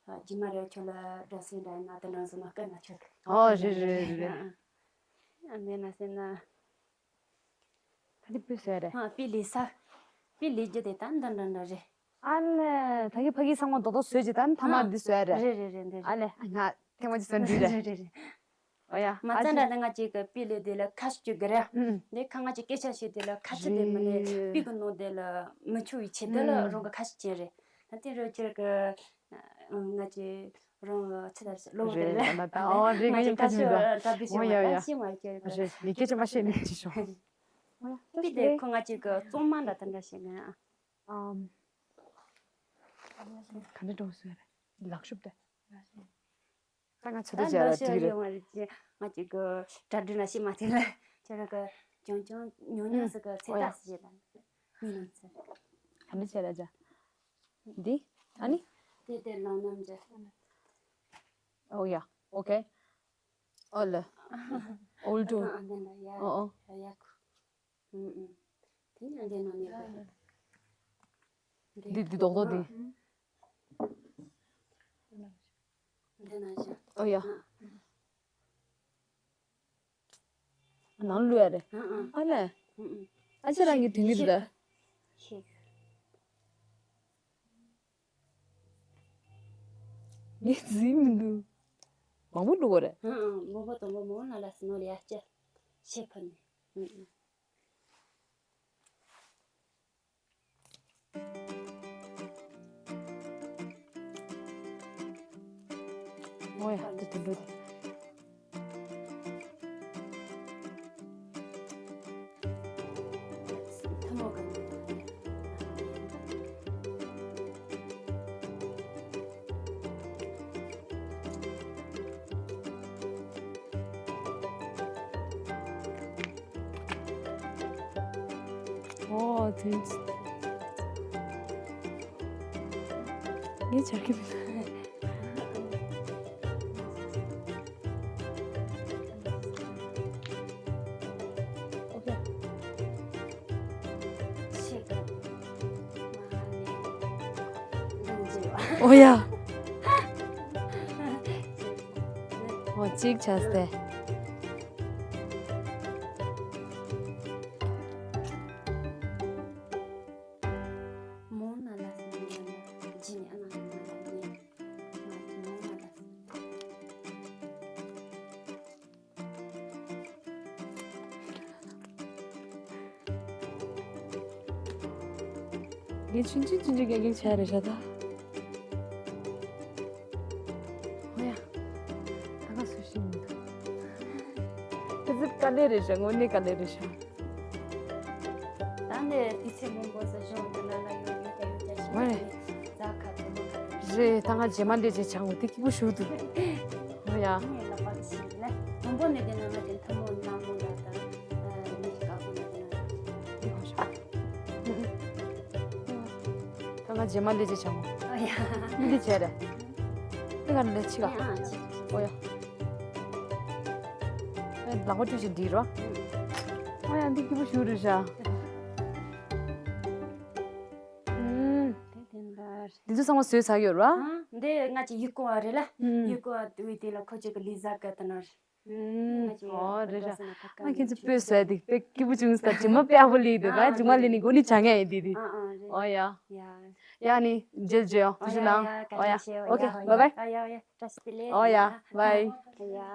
རྗེས་མ་རེད་ཁྱོད་ལ་འདྲ་ཟེར་འདྲ་ཡིན་ན་དེ་འདྲ་ཟེར་ན་སྐད་ན་ཆོག་གི། ཨོ་རེད་རེད་རེད་རེད། ཨ་ནེ་ན་ཟེར་ན། ད་འདི་པི་ཟེར་རེད། ཨ་པི་ལི་ས། པི་ལི་རྒྱུ་དེ་ད་འདྲ་འདྲ་འདྲ་རེད། ཨ་ལེ། ད་གི་ཕ་གི་ཚང་མ་རྡོག་རྡོག་བཟོས་ཀྱི་ད་ནི་ཐ་མ་ཨ། འདི་བཟོས་རེད། རེད་རེད་རེད་འདི་རེད། ཨ་ལེ། ང་ཐེངས་མ་གཅིག་བཟོས་འདི་རེད། རེད་རེད་རེད། ཨོ་ཡ། མ་ཨ་ཙན་ཅི། འདྲ་ནི་ང་གཅིག་གི་པི་ལི་དེ་ལ་ཁ་ཤས་གཅིག་གི་རེད། ཨུམ། འདི་ཁ་ང་གཅིག་སྐད་ཆ་བཤད་དེ་ལ་ཁ་ཤས་དེ་མི་ནས་རེད། པི་གི་ནང་དེ་ལ་མི་ཆུ་ཡི་ཆེད་དེ་ལ་ཨུམ། རང་གི་ཁ་ཤས་ཅན་རེད། ད་དེ་རོ་ཁྱེར་གི་ང་གཅིག་རང་ཚེ་ལ་ལོ་དེ་རེད་ལ་ད་ད་ཨོ་རེད། ང་ང་གཅིག་ཁ་ཤས་ད་བི་ཤོ་ཨོ་ཡ་ཡ། ད་བི་ཤོ་ཨོ་ཡ་ཡ། ད་ཤི་མ་ཁྱེར་གི་རེད། ངས་སྐད་ཆ་མ་བཤད་ནི་ཅི་ཤོག་ཨོ་ཡ། པི་དེ་ཁོ་ང་གཅིག་གི་གཙང་མ་འདྲ་དེ་འདྲ་བཤད་ན། ཨམ། ག་འདྲ་འགྲོ་སོང་རེད། ལག་ཤུབས་དེ། ད་ང་ཚོ་ད་ད་ཅེ་ར་ཅིག་རེད། ཡོང་བ་རེད་ཅེ། ང་ཅིག་གི་གྲ་སྒྲིག་ལ་ཤི་མ་ཐེ་ལ་ཅེ་ར་གི་ཅུང་ཅུང་ཉུང་ཉུང་ཟིག་གི་ཚེ་ད་ཨུ། སི་ཅེ་ད་མི་ནང་ཚེ། ག་འདྲ་བྱས་ར་ཅེ། འདི། ཨ་ནི། དེ་དེ་ལོང་ནམ་ཅེ། ཨོ་ཡ། ཨོ་ཁེ། ཨོ་ལེ། ཨོལ་ཏུ། ཨ་འདི་ན་ཡ། ཨོ་ཨོ། ཡ་ཡ་ཁུ། ཨུ་ཨུ། དེ་ནས་འདི་ནང་ནས་འདི་འདི་རྡོག་རྡོག་འདི། འདི་ནང་བཞིན། ཨོ་ཡ། ནང་ལུས་ཡ་རེད། ཨ་ཨ། ཨ་ལས། ཨུ་ཨུ། ཨ་ཅེ་རང་གི་དུས་ནི་རེད། ཤེས། ངས་བཟི་མི་འདུག་མང་པོ་འགྲོ་གི་རེད། ཨ་ཨ། མང་པོ་དང་པོ་མང་ན་ལ་སི་ནོ་ལ་ཡ་ཅེ། ཤེས་ཕ་ནི། ཨུ་ཨུ། ཨོ་ཡ། དེ་དེ་འདྲ། ཐུན་མོང་གི། ཨོ་དེ། ངས་བྱ་གི་མི་འདུག་ཨོ་ཡ། ཨོ་གཅིག་བྱས་ཏེ། མོ་ན་ལ་སི་ནི་ན་ལ་ཇི་ནི་ཨ་ན་ན་ལ་ནི་ན་མོ་ན་ལ་སི། ངས་ཆུང་ཆུང་ཆུང་ཆུང་གེག་གེག་བྱས་རེད་ཤག་ད། ཨོ་ཡ། ད་ག་སུ་ཤེས་མི་འདུག་ཁི་ཙི་དཀའ་ལས་རེད་ཤག་དངོས་གནས་དཀའ་ལས་རེད་ཤག་ད་ནས་དུས་ཚོད་མང་པོ་ཟ་ཞོག་འདི་ལ་ལ་ཡོད་ཡོད་ཀྱ་ཡོད་ཀྱ་ཞིག་ཨོ་ཡ། ནས་ཛ་ཁ་ཐོ་མོ་ཁ་ཐོ་རེད། ད་ང་རྗེས་མ་འདྲེ་རྗེས་ཆང་འོ་དེ་སྐྱིད་པོ་ཞུ་འདུག་ཨོ་ཡ། ངས་ལག་པ་ཞིག་ལ་མང་པོ་ནས་དེ་ན་ང་དེ་ཐུན་མོང་ནང་མོ་ལ་དང་། ང་རྗེས་མ་ལས་བྱེད་བྱ་མོ། ཨ་ཡ། མི་ལས་བྱེད་རེད། དེ་ག་ལས་ཕྱི་ག་ཨ་ཕྱི། ཨོ་ཡ། ཨེ་ལག་པ་བཀྲུས་ཤིག་འདི་རོ། ཨོ་ཡ་འདི་སྐྱིད་པོ་ཞུ་རེད་ཤག་ཨུམ། དེ་དེ་འདྲ། འདི་ཚོ་ཚང་མ་བཟོས་ཚར་ཡོད་ར། ཨང་། འདི་ང་ཅི་ཡུལ་སྐོར་བ་རེད་ལ། ཨུམ། ཡུལ་སྐོར་བ་དུས་དེ་ལ་ཁོ་ཅིག་གི་ལི་ཟ་ག་ཏ་ན་རེད། ཨུམ། ཨོ་རེད་ར། ཨ་ཁྱེད་ཚོ་སྤོས་བཟོས་དེ་དཔེ་སྐྱིད་པོ་བྱུང་ས་དྲི་མ་དཔེ་ཨ་བོ་ལི་འདུག་ག་ཨ་ཇུ་མ་ལི་ནི་གོ་ནི་བྱ་ངེས་ཡིན་དེ་དེ། ཨ་ཨ་རེད། ཨོ་ཡ། ཡ། ཡ་ནི་རྗེས་རྗེས་ཡོང་ཐུགས་རྗེ་གནང་། ཨོ་ཡ། ཨོ་ཡ། ཨོ་ཁེ། བའི་བའི། ཨ་ཡ་ཨོ་ཡ། བཀྲ་ཤིས་བདེ་ལེགས། ཨོ་ཡ། བའི།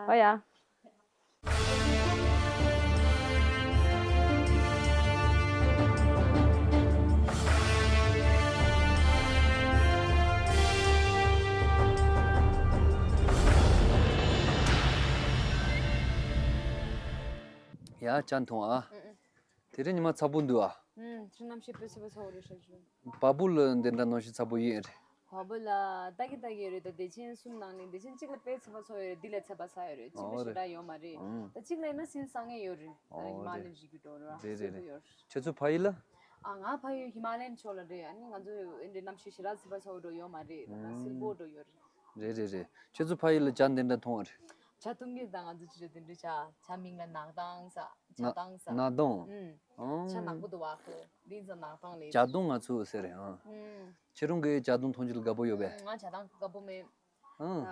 ཨོ་ཡ། ཨོ་ཡ། ཡ་ཅན་ཐུང་ཨ། ཨུ་ཨུ། དེ་རིང་ཉི་མ་ཚ་པོ་འདུག་ཨ། ཨུམ། ཁྱོད་གནམ་གཤིས་དཔེ་སྲིད་པ་ཚ་བོ་རེད་ཤག་ཞུ། བ་སྤུ་ལ་འདི་འདྲ་ནང་བཞིན་ཚ་པོ་ཡིན་རེད། བ་སྤུ་ལ་ལྟ་གི་ལྟ་གི་ཡོད་རེད། ད་བདེ་ཆེན་གསུམ་ནང་ནས་བདེ་ཆེན་གཅིག་ལ་དཔེ་ཚ་པ་ཚ་ཡོད་རེད། འདི་ལས་ཚ་པ་ཚ་ཡོད་རེད། ཕྱི་ལ་ཨོ་ཞེ་རེད། དྲག་ཡོད་མ་རེད། ཨུམ། ད་གཅིག་ལ་ཡིན་ན་སིན་སང་ངེ་ཡོད་རེད། ད་ཨོ་ཧི་མ་རེད། ལན་རི་རྒྱུད་འགྲོ་ར་རེད་རེད་སིལ་པོ་རེད། ཡོད་རེད། ཁྱོད་ཚོ་ཕ་ཡུལ་ལ། ཨ་ང་ཕ་ཡུལ་ཧི་མ་ལ་ཡན་ཕྱོགས་ལ་རེད། ཨ་ནི་ང་ཚོ་འདི་འདྲའི་གནམ་གཤིས་ཞེ་དྲག་ཚ་པ་ཚ་བོ་འགྲོ་ཡོད་མ་རེད། ད་ཨུམ། སིལ་པོ་འགྲོ་ཡོད་རེད། རེད་རེད་རེད། ཁྱོད་ཚོ་ཕ་ཡུལ་ལ་ཇ་འདི་འདྲ་འཐུང་བ་རེད། ཇ་འཐུང་གི། ད་ང་ཚོ་ཅི་རེད་དེ་འདྲའི་ཇ། ཇ་མིང་ལ་ནག་དང་ཟ། ཇ་ན་དང་ཟ། ནག་དང་། ཨུམ། ཨོ། ཇ་ནག་པོ་འདུག་བ་ཁོ། འདི་ཚོ་ནག་དང་ལས། ཇ་དང་ང་ཚོ་ཟེར་རེད་ཨང་། ཨུམ། ཁྱེད་རང་གིས་ཇ་དང་འཐུང་རྒྱུ་ལ་དགའ་པོ་ཡོད་པས། ང་ཇ་དང་དགའ་པོ་མེད། ཨང་།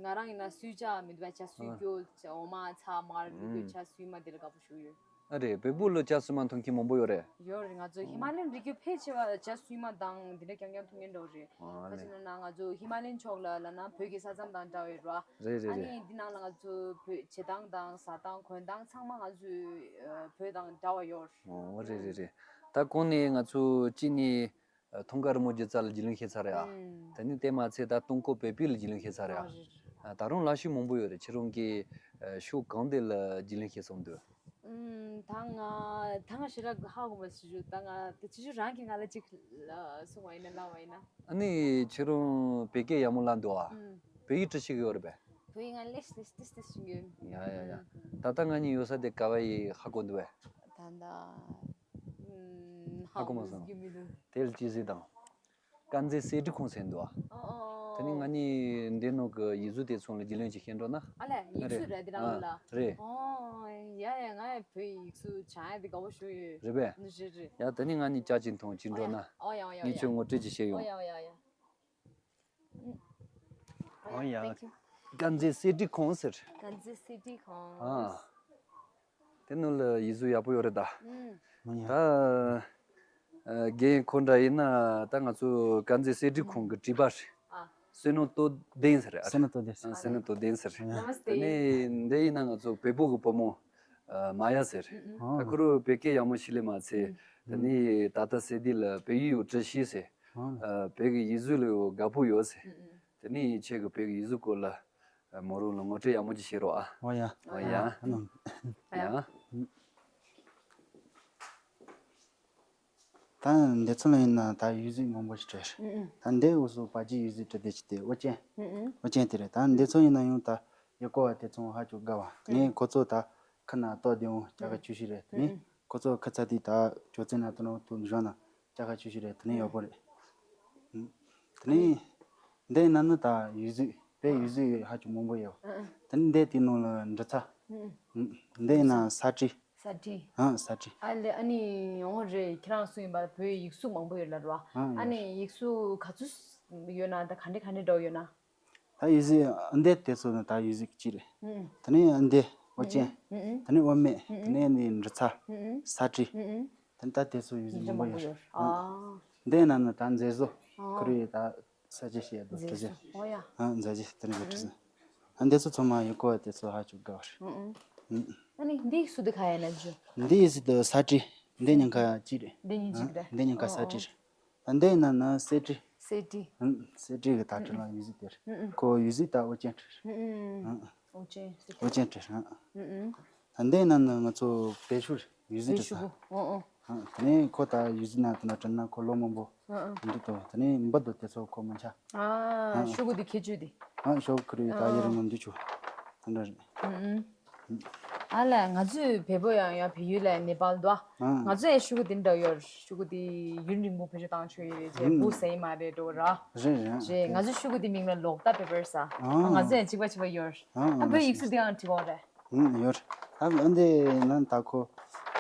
ང་རང་ཡིན་ན་སུས་ཇ་མི་འདུག་བས། ཇ་སུས་ཨང་། སྐྱོ་ཇ་འོ་མ་ཚ་མར་འདུག་གི། ཨུམ། ཇ་སུས་མ་དེ་ལ་དགའ་པོ་ཞུ་ཡོད། ཨ་རེད། བལ་པོ་ལ་ཇ་སུས་མ་འཐུང་མཁན་མང་པོ་ཡོད་རེད། ཡོད་རེད། ང་ཚོ་ཧི་མ་ལ་ཡན་རི་རྒྱུད་ཕལ་ཆེ་བ་ཇ་སུས་མ་དང་འདི་འདྲ་རྐྱང་རྐྱང་འཐུང་མཁན་འདྲ་བོ་རེད། ཨ་ཁ་ལེ། ཅིག་ན་ན་ང་ཚོ་ཧི་མ་ལ་ཡན་ཕྱོགས་ལ་ལ་ན་བོད་ཀྱི་ས་མཚམས་དང་འདྲ་བའི་ར། རེད་རེད་ཨ་རེད། ནི་འདི་ནང་ལ་ང་ཚོ་བོད་བྱེད་སྟངས་དང་ཟ་སྟངས་གོན་སྟངས་ཚང་མ་ང་ཚོའི་ཨ་བོད་དང་འདྲ་བ་ཡོད། ཨོ་རེད་རེད་རེད། ད་གོང་ནས་ང་ཚོ་གཅིག་ནས་ཨ་འཐུང་དཀར་མོ་སྒྱུ་རྩལ་ལ་རྒྱུས་ལོན་བྱས་ཚར་རེད་ཨ། ཨུམ། དེ་ནས་དེ་མ་ཚད་ད་སྟོན་ཁོག་བོད་སྤོས་ལ་རྒྱུས་ལོན་བྱས་ཚར་རེད་ཨ། ཨ་རེད་རེད། ཨ་ད་རུང་ལ་ཤུགས་མང་པོ་ཡོད་རེད། ཁྱེད་རང་གིས་ཨ་ཕྱོགས་གང་དེ་ལ་རྒྱུས་ལོན་བྱས་སོང་འདུག་ཨུམ། ད་ང་ད་ང་ཞེ་དྲག་ཧ་གོ་མ་སོང་། ད་ང་དེ་ཅི་ཞུ་རང་གིས་ང་ལ་ཅིག་གསུང་བ་ཡིན་ན་ལབ་པ་ཡིན་ན། ཨ་ནི་ཁྱེད་རང་བོད་སྐད་ཡག་མོ་ལབ་འདུག་ཨ། ཨུམ། བོད་ཡིག་འབྲི་ཤེས་ཀྱི་ཡོད་རེད་པས། བོད་ཡིག་ང་ལེགས་ལེགས་ཏིས་ཏིས་ཤེས་ཀྱི་ཡོད། ཡ་ཡ་ཡ། ཨུམ། ད་ལྟ་ང་གཉིས་ཡོད་ས་དེ་ག་བ་ཡིག་ཧ་གོ་འདུག་པས། ད་ད་ཨུམ་ཧ་གོ་མ་སོང་། ཧ་གོ་མི་འདུག་དེ་ལ་ཅི་ཟེར་དང་། དཀར་མཛེས་གསེར་བྲིས་ཁང་ཟེར་འདུག་ཨ། ཨོ་ཨོ། དེ་ནི་ང་གཉིས་འདི་ནང་གི་ཡིག་གཟུགས་དེ་ཚོ་ལ་རྒྱུས་ལོན་ཅིག་བྱེད་འགྲོ་ན། ཨ་ལས་ཡིག་གཟུགས་རེད་འདི་རང་ལ། ཨ་རེད། ཨོ་ཡ་ཡ། ང་ཡ་བོད་ཡིག་གཟུགས་སྦྱང་ཡ་དེ་དགའ་པོ་ཞིག་ཡོད། རེད་པས། རེད་རེད། ཡ་དེ་ནི་ང་གཉིས་ཇ་ཅིག་འཐུང་ཅིག་འགྲོ་ན། ཨོ་ཡ་ཨོ་ཡ་ཨོ་ཡ། ངས་ཁྱོད་ངོ་སྤྲོད་ཅིག་བྱེད་ཡོང་། ཨོ་ཡ་ཨོ་ཡ་ཨོ་ཡ། ཨོ་ཡ། Thank you. དཀར་མཛེས་གསེར་བྲིས་ཁང་ཟེར། དཀར་མཛེས་གསེར་བྲིས་ཁང་། ཨ། དེ་ནང་ལ་ཡིག་གཟུགས་ཡག་པོ་ཡོད་རེད་ད། ཨུམ། ད་ཨ་རྒན་ཁོ་འདྲ་ཡིན་ན་ད་ང་ཚོ་དཀར་མཛེས་གསེར་བྲིས་ཁང་གི་བྲིས་པ་རེད། ཨ། བསོད་ནམས་རྟོགས་ལྡན་ཟེར་རེད། བསོད་ནམས་རྟོགས་ལྡན་ཟེར། ཨ། བསོད་ནམས་རྟོགས་ལྡན་ཟེར། ནམ་སྟེ། དེ་ནས་འདི་ཡིན་ན་ང་ཚོ་བལ་པོ་གི་བུ་མོ་ཨ་མ་ཡ་ཟེར། ཨ། ད་ཁོ་རང་བོད་སྐད་ཡག་མོ་ཤེས་ལེ་མ་ཚད། ཨུམ། དེ་ནས་ད་ལྟ་སི་ཌི་ལ་བོད་ཡིག་ཡང་འབྲི་ཤེས་ཟེར། ཨ། ཨ་བོད་ཀྱི་ཡིག་གཟུགས་ལ་ཡང་དགའ་པོ་ཡོད་ཟེར། ཨུམ་ཨུམ། དེ་ནས་ཁྱེད་ཀྱི་བོད་ཀྱི་ཡིག་གཟུགས་སྐོར་ལ་མོ་རང་ལ་ངོ་སྤྲོད་ཡག་མོ་ཅིག་བྱེད་རོགས་ཨ། འོ་ཡ། འོ་ཡ། ཨ་ནི། ཡ། ད་འདི་ཚོ་ལ་ཡིན་ན་ད་ཡིག་གཟུགས་མང་པོ་ཞིག་བྲིས། ཨུ་ཨུ། ད་འདི་འུ་ཚོ་བ་ཇི་ཡིག་གཟུགས་བྲིས་དེ་ཅི་སྟེ་འོ་ཅན། ཨུ་ཨུ། འོ་ཅན་དེ་རེད། ད་འདི་ཚོ་ཡིན་ན་ཡང་ད་ཡུལ་སྐོར་བ་དེ་ཚོ་ཧ་ཅང་དགའ་བ། ཨུ། ངས་ཁོ་ཚོ་ད་ཁ་ན་ལྟོ་དེ་འོང་ཅ་ག་ཨུ། བཅུ་བཞི་རེད། དེ་ནས་ཨུ་ཨུ། ཁོ་ཚོ་ཁ་ཚ་དེ་ད་ཅོ་ཙེ་ན་དུ་ནོ་དུ་བཞག་ན་ཅ་ག་བཅུ་བཞི་རེད། དེ་ནས་ཡག་པོ་རེད། ཨུ། དེ་ནས་འདི་ཡིན་ན་ནི་ད་ཡིག་གཟུགས་དཔེ་ཡིག་གཟུགས་ཧ་ཅང་མང་པོ་ཡོད། ཨུ་ཨུ། དེ་ནས་འདི་དེ་ནང་ལ་འབྲི་ཚར། ཨུ་ཨུ། འདི་ཡིན་ན་ས་བྲིས། ས་བྲིས། ཨ་ས་བྲིས། ཨ་ལེ་ཨ་ནི་ཡོང་རེད། ཁྱེད་རང་གསུངས་ཡིན་པ་བོད་ཡིག་གཟུགས་མང་པོ་ཡོད་ལ་རོ། ཨ་ཨ་ཡོད། ནི་ཡིག་གཟུགས་ག་ཚོད་ཡོད་ན་ད་ག་འདྲ་ག་འདྲ་འདྲ་བོ་ཡོད་ན། ད་ཡིག་གཟུགས་ཨ་འདི་དེ་ཚོ་ནི་ད་ཡིག་གཟུགས་གཅིག་རེད། ཨུ་ཨུ། དེ་ནས་ཨ་འདི་ཨོ་ཅན། ཨུ་ཨུ། དེ་ནས་ཨོ་མེད། ཨུ་ཨུ། དེ་ནས་ནི་འབྲི་ཚར། ཨུ་ཨུ། ས་བྲིས། ཨུ་ཨུ། དེ་ནས་ད་དེ་ཚོ་ཡིག་གཟུགས་མང་པོ་ཡོད། ཨ་འདི་ཡིན་ན་ནི་ད་མཛེས་བཟོ། ཨ་ཁོ་རེ་ད་ས་བཅད་བཤད་དོ་མཛེས་བྲིས་ཟིན། བཟོ། ཨོ་ཡ། ཨ་མཛེས་བཟོ་དེ་ནས་བྲིས་ཟིན། ཨ་འདི་ཚོ་ཚང་མ་ཡིག་སྐོར་བ་དེ་ཚོ་ཧ་ཅང་དགའ་བ་རེད། ཨུ་ཨུ། ཨུ། ཨ་ནི་འདི་ཡིག་གཟུགས་འདི་ག་ཡིན་ན་ཇུ། འདི་ཡིག་གཟུགས་དེ་ས་བྲིས། འདི་ཉིན་ཁ་གཅིག་རེད། འདི་ཉིན་གཅིག་རེད། ཨ་འདི་ཉིན་ཁ་ས་བྲིས་རེད། ཨ་འདི་ཡིན་ན་ན་གསེར་བྲིས། གསེར་བྲིས། ཨུ་གསེར་བྲིས་ཀྱི་ད་བྲིས་ལ་ཡིག་གཟུགས་དེ་རེད། ཨུ་ཨུ། ཁོ་ཡིག་གཟུགས་ད་ཨོ་ཅན་བྲིས་རེད། ཨུ་ཨུ། ཨུ་ཨོ་ཅན་གསེར་བྲིས། ཨོ་ཅན་བྲིས་རེད། ཨུ་ཨུ། ད་འདི་ཡིན་ན་ན་ང་ཚོ་བེད་ཤུལ་ཡིག་གཟུགས་བྲིས་ས། ཨོ་ཨོ། ཨ་དེ་ནས་ཁོ་ད་ཡིག་གཟུགས་ན་དེ་ན་བྲིས་ན་ཁོ་ལོ་མང་པོ་ཨ་ཨ། འདུག་ཏོ། དེ་ནས་འབུ་དོ་དེ་ཚོ་ཁོ་མ་ཆ། ཨ་ཨ། ཤོག་གུ་དེ་ཁྱེར་བཅུག་དེ། ཨ་ཤོག་ཁུ་རུ་ད་ཡི་རི་མ་འདུག་ཆུ། དེ་འདྲ་རེད། ཨུ་ཨུ། ཨ་ལས། ང་ཚོས་བལ་པོ་ཡང་ཡང་བལ་ཡུལ་ལ་ནེ་པཱལ་འདུག་ཨ། ང་ཚོ་ཡང་ཤུ་གུ་དེ་འདྲ་ཡོད། ཤུ་གུ་དེ་ཡུན་རིང་པོ་བེད་སྤྱོད་བཏང་ཆོག་ཡོད་རེད་ཅེས། ཨུམ། བུ་ཟེར་ཡི་མ་རེད་འགྲོ་ར། རེད་རེད། རེད། ང་ཚོས་ཤུ་གུ་དེ་མིང་ལ་ལོག་ལྟ་པེ་པར་ཟེར། ཨ། ང་ཚོ་ཡང་གཅིག་པ་གཅིག་པ་ཡོད། ཨ། ཨ་བོད་ཡིག་གཟུགས་དེ་ཡང་བྲིས་ཡོད་རེད། ཨུམ། ཡོད་རེད། ཨ་འདི་ན་ད་ཁོ་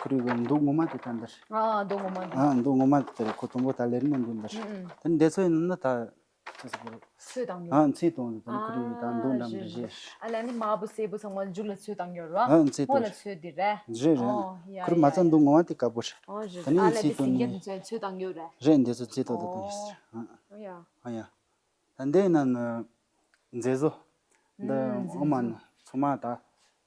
ཁོ་རིག་གི་མདོ་ངོ་མ་དེ་ད་འདིར། ཨ། མདོ་ངོ་མ་དེ། ཨ། མདོ་ངོ་མ་དེ་རེད། ཁོ་དང་པོ་ད་ལེར་ནས་འདི་འདིར། ཨུམ། ཨུམ། ད་འདི་ཚོ་ཡིན་ན་ད། ཚོད་བཏང་ཡོད། ཨ། ཚོད་བཏང་ཡོད། ཨ། ཚོད་བཏང་ཡོད། ད་ནི་ཁོ་རེ་ད་མདོ་འགྲམ་རེ་རེད། ཨ་ལས་ནི་དམར་པོ་སེར་པོ་ཚང་མ་མཇུག་ལ་ཚོད་བཏང་ཡོད་ར། ཨ། ཚོད་བཏང་། སྔོན་ལ་ཚོད་དེ་རེད། རེད་རེད། ཨོ་ཡ་ཁོ་རེ་མ་ཡ་ཚད་ཡ། མདོ་ངོ་མ་དེ་དཀར་པོ་རེད། ཨོ་རེད། ད་ནི་ཨ་ལས་ཚོད་དེ་བཏང་ཟིང་རྒྱ་ནི། དེ་ཚོ་ཚོད་བཏང་ཡོད་རེད། རེད། འདི་ཚོ་ཚོད་བཏང་ད་བཏང་ཡོད་ཟེར། ཨོ་ཡ། ཨ་ཡ། ད་འདི་ན་ནི་མཛེས་བཟོ། འདི། ཨུམ། མཛེས་བཟོ། ཨོ་མ་ནི་ཚང་མ་ད་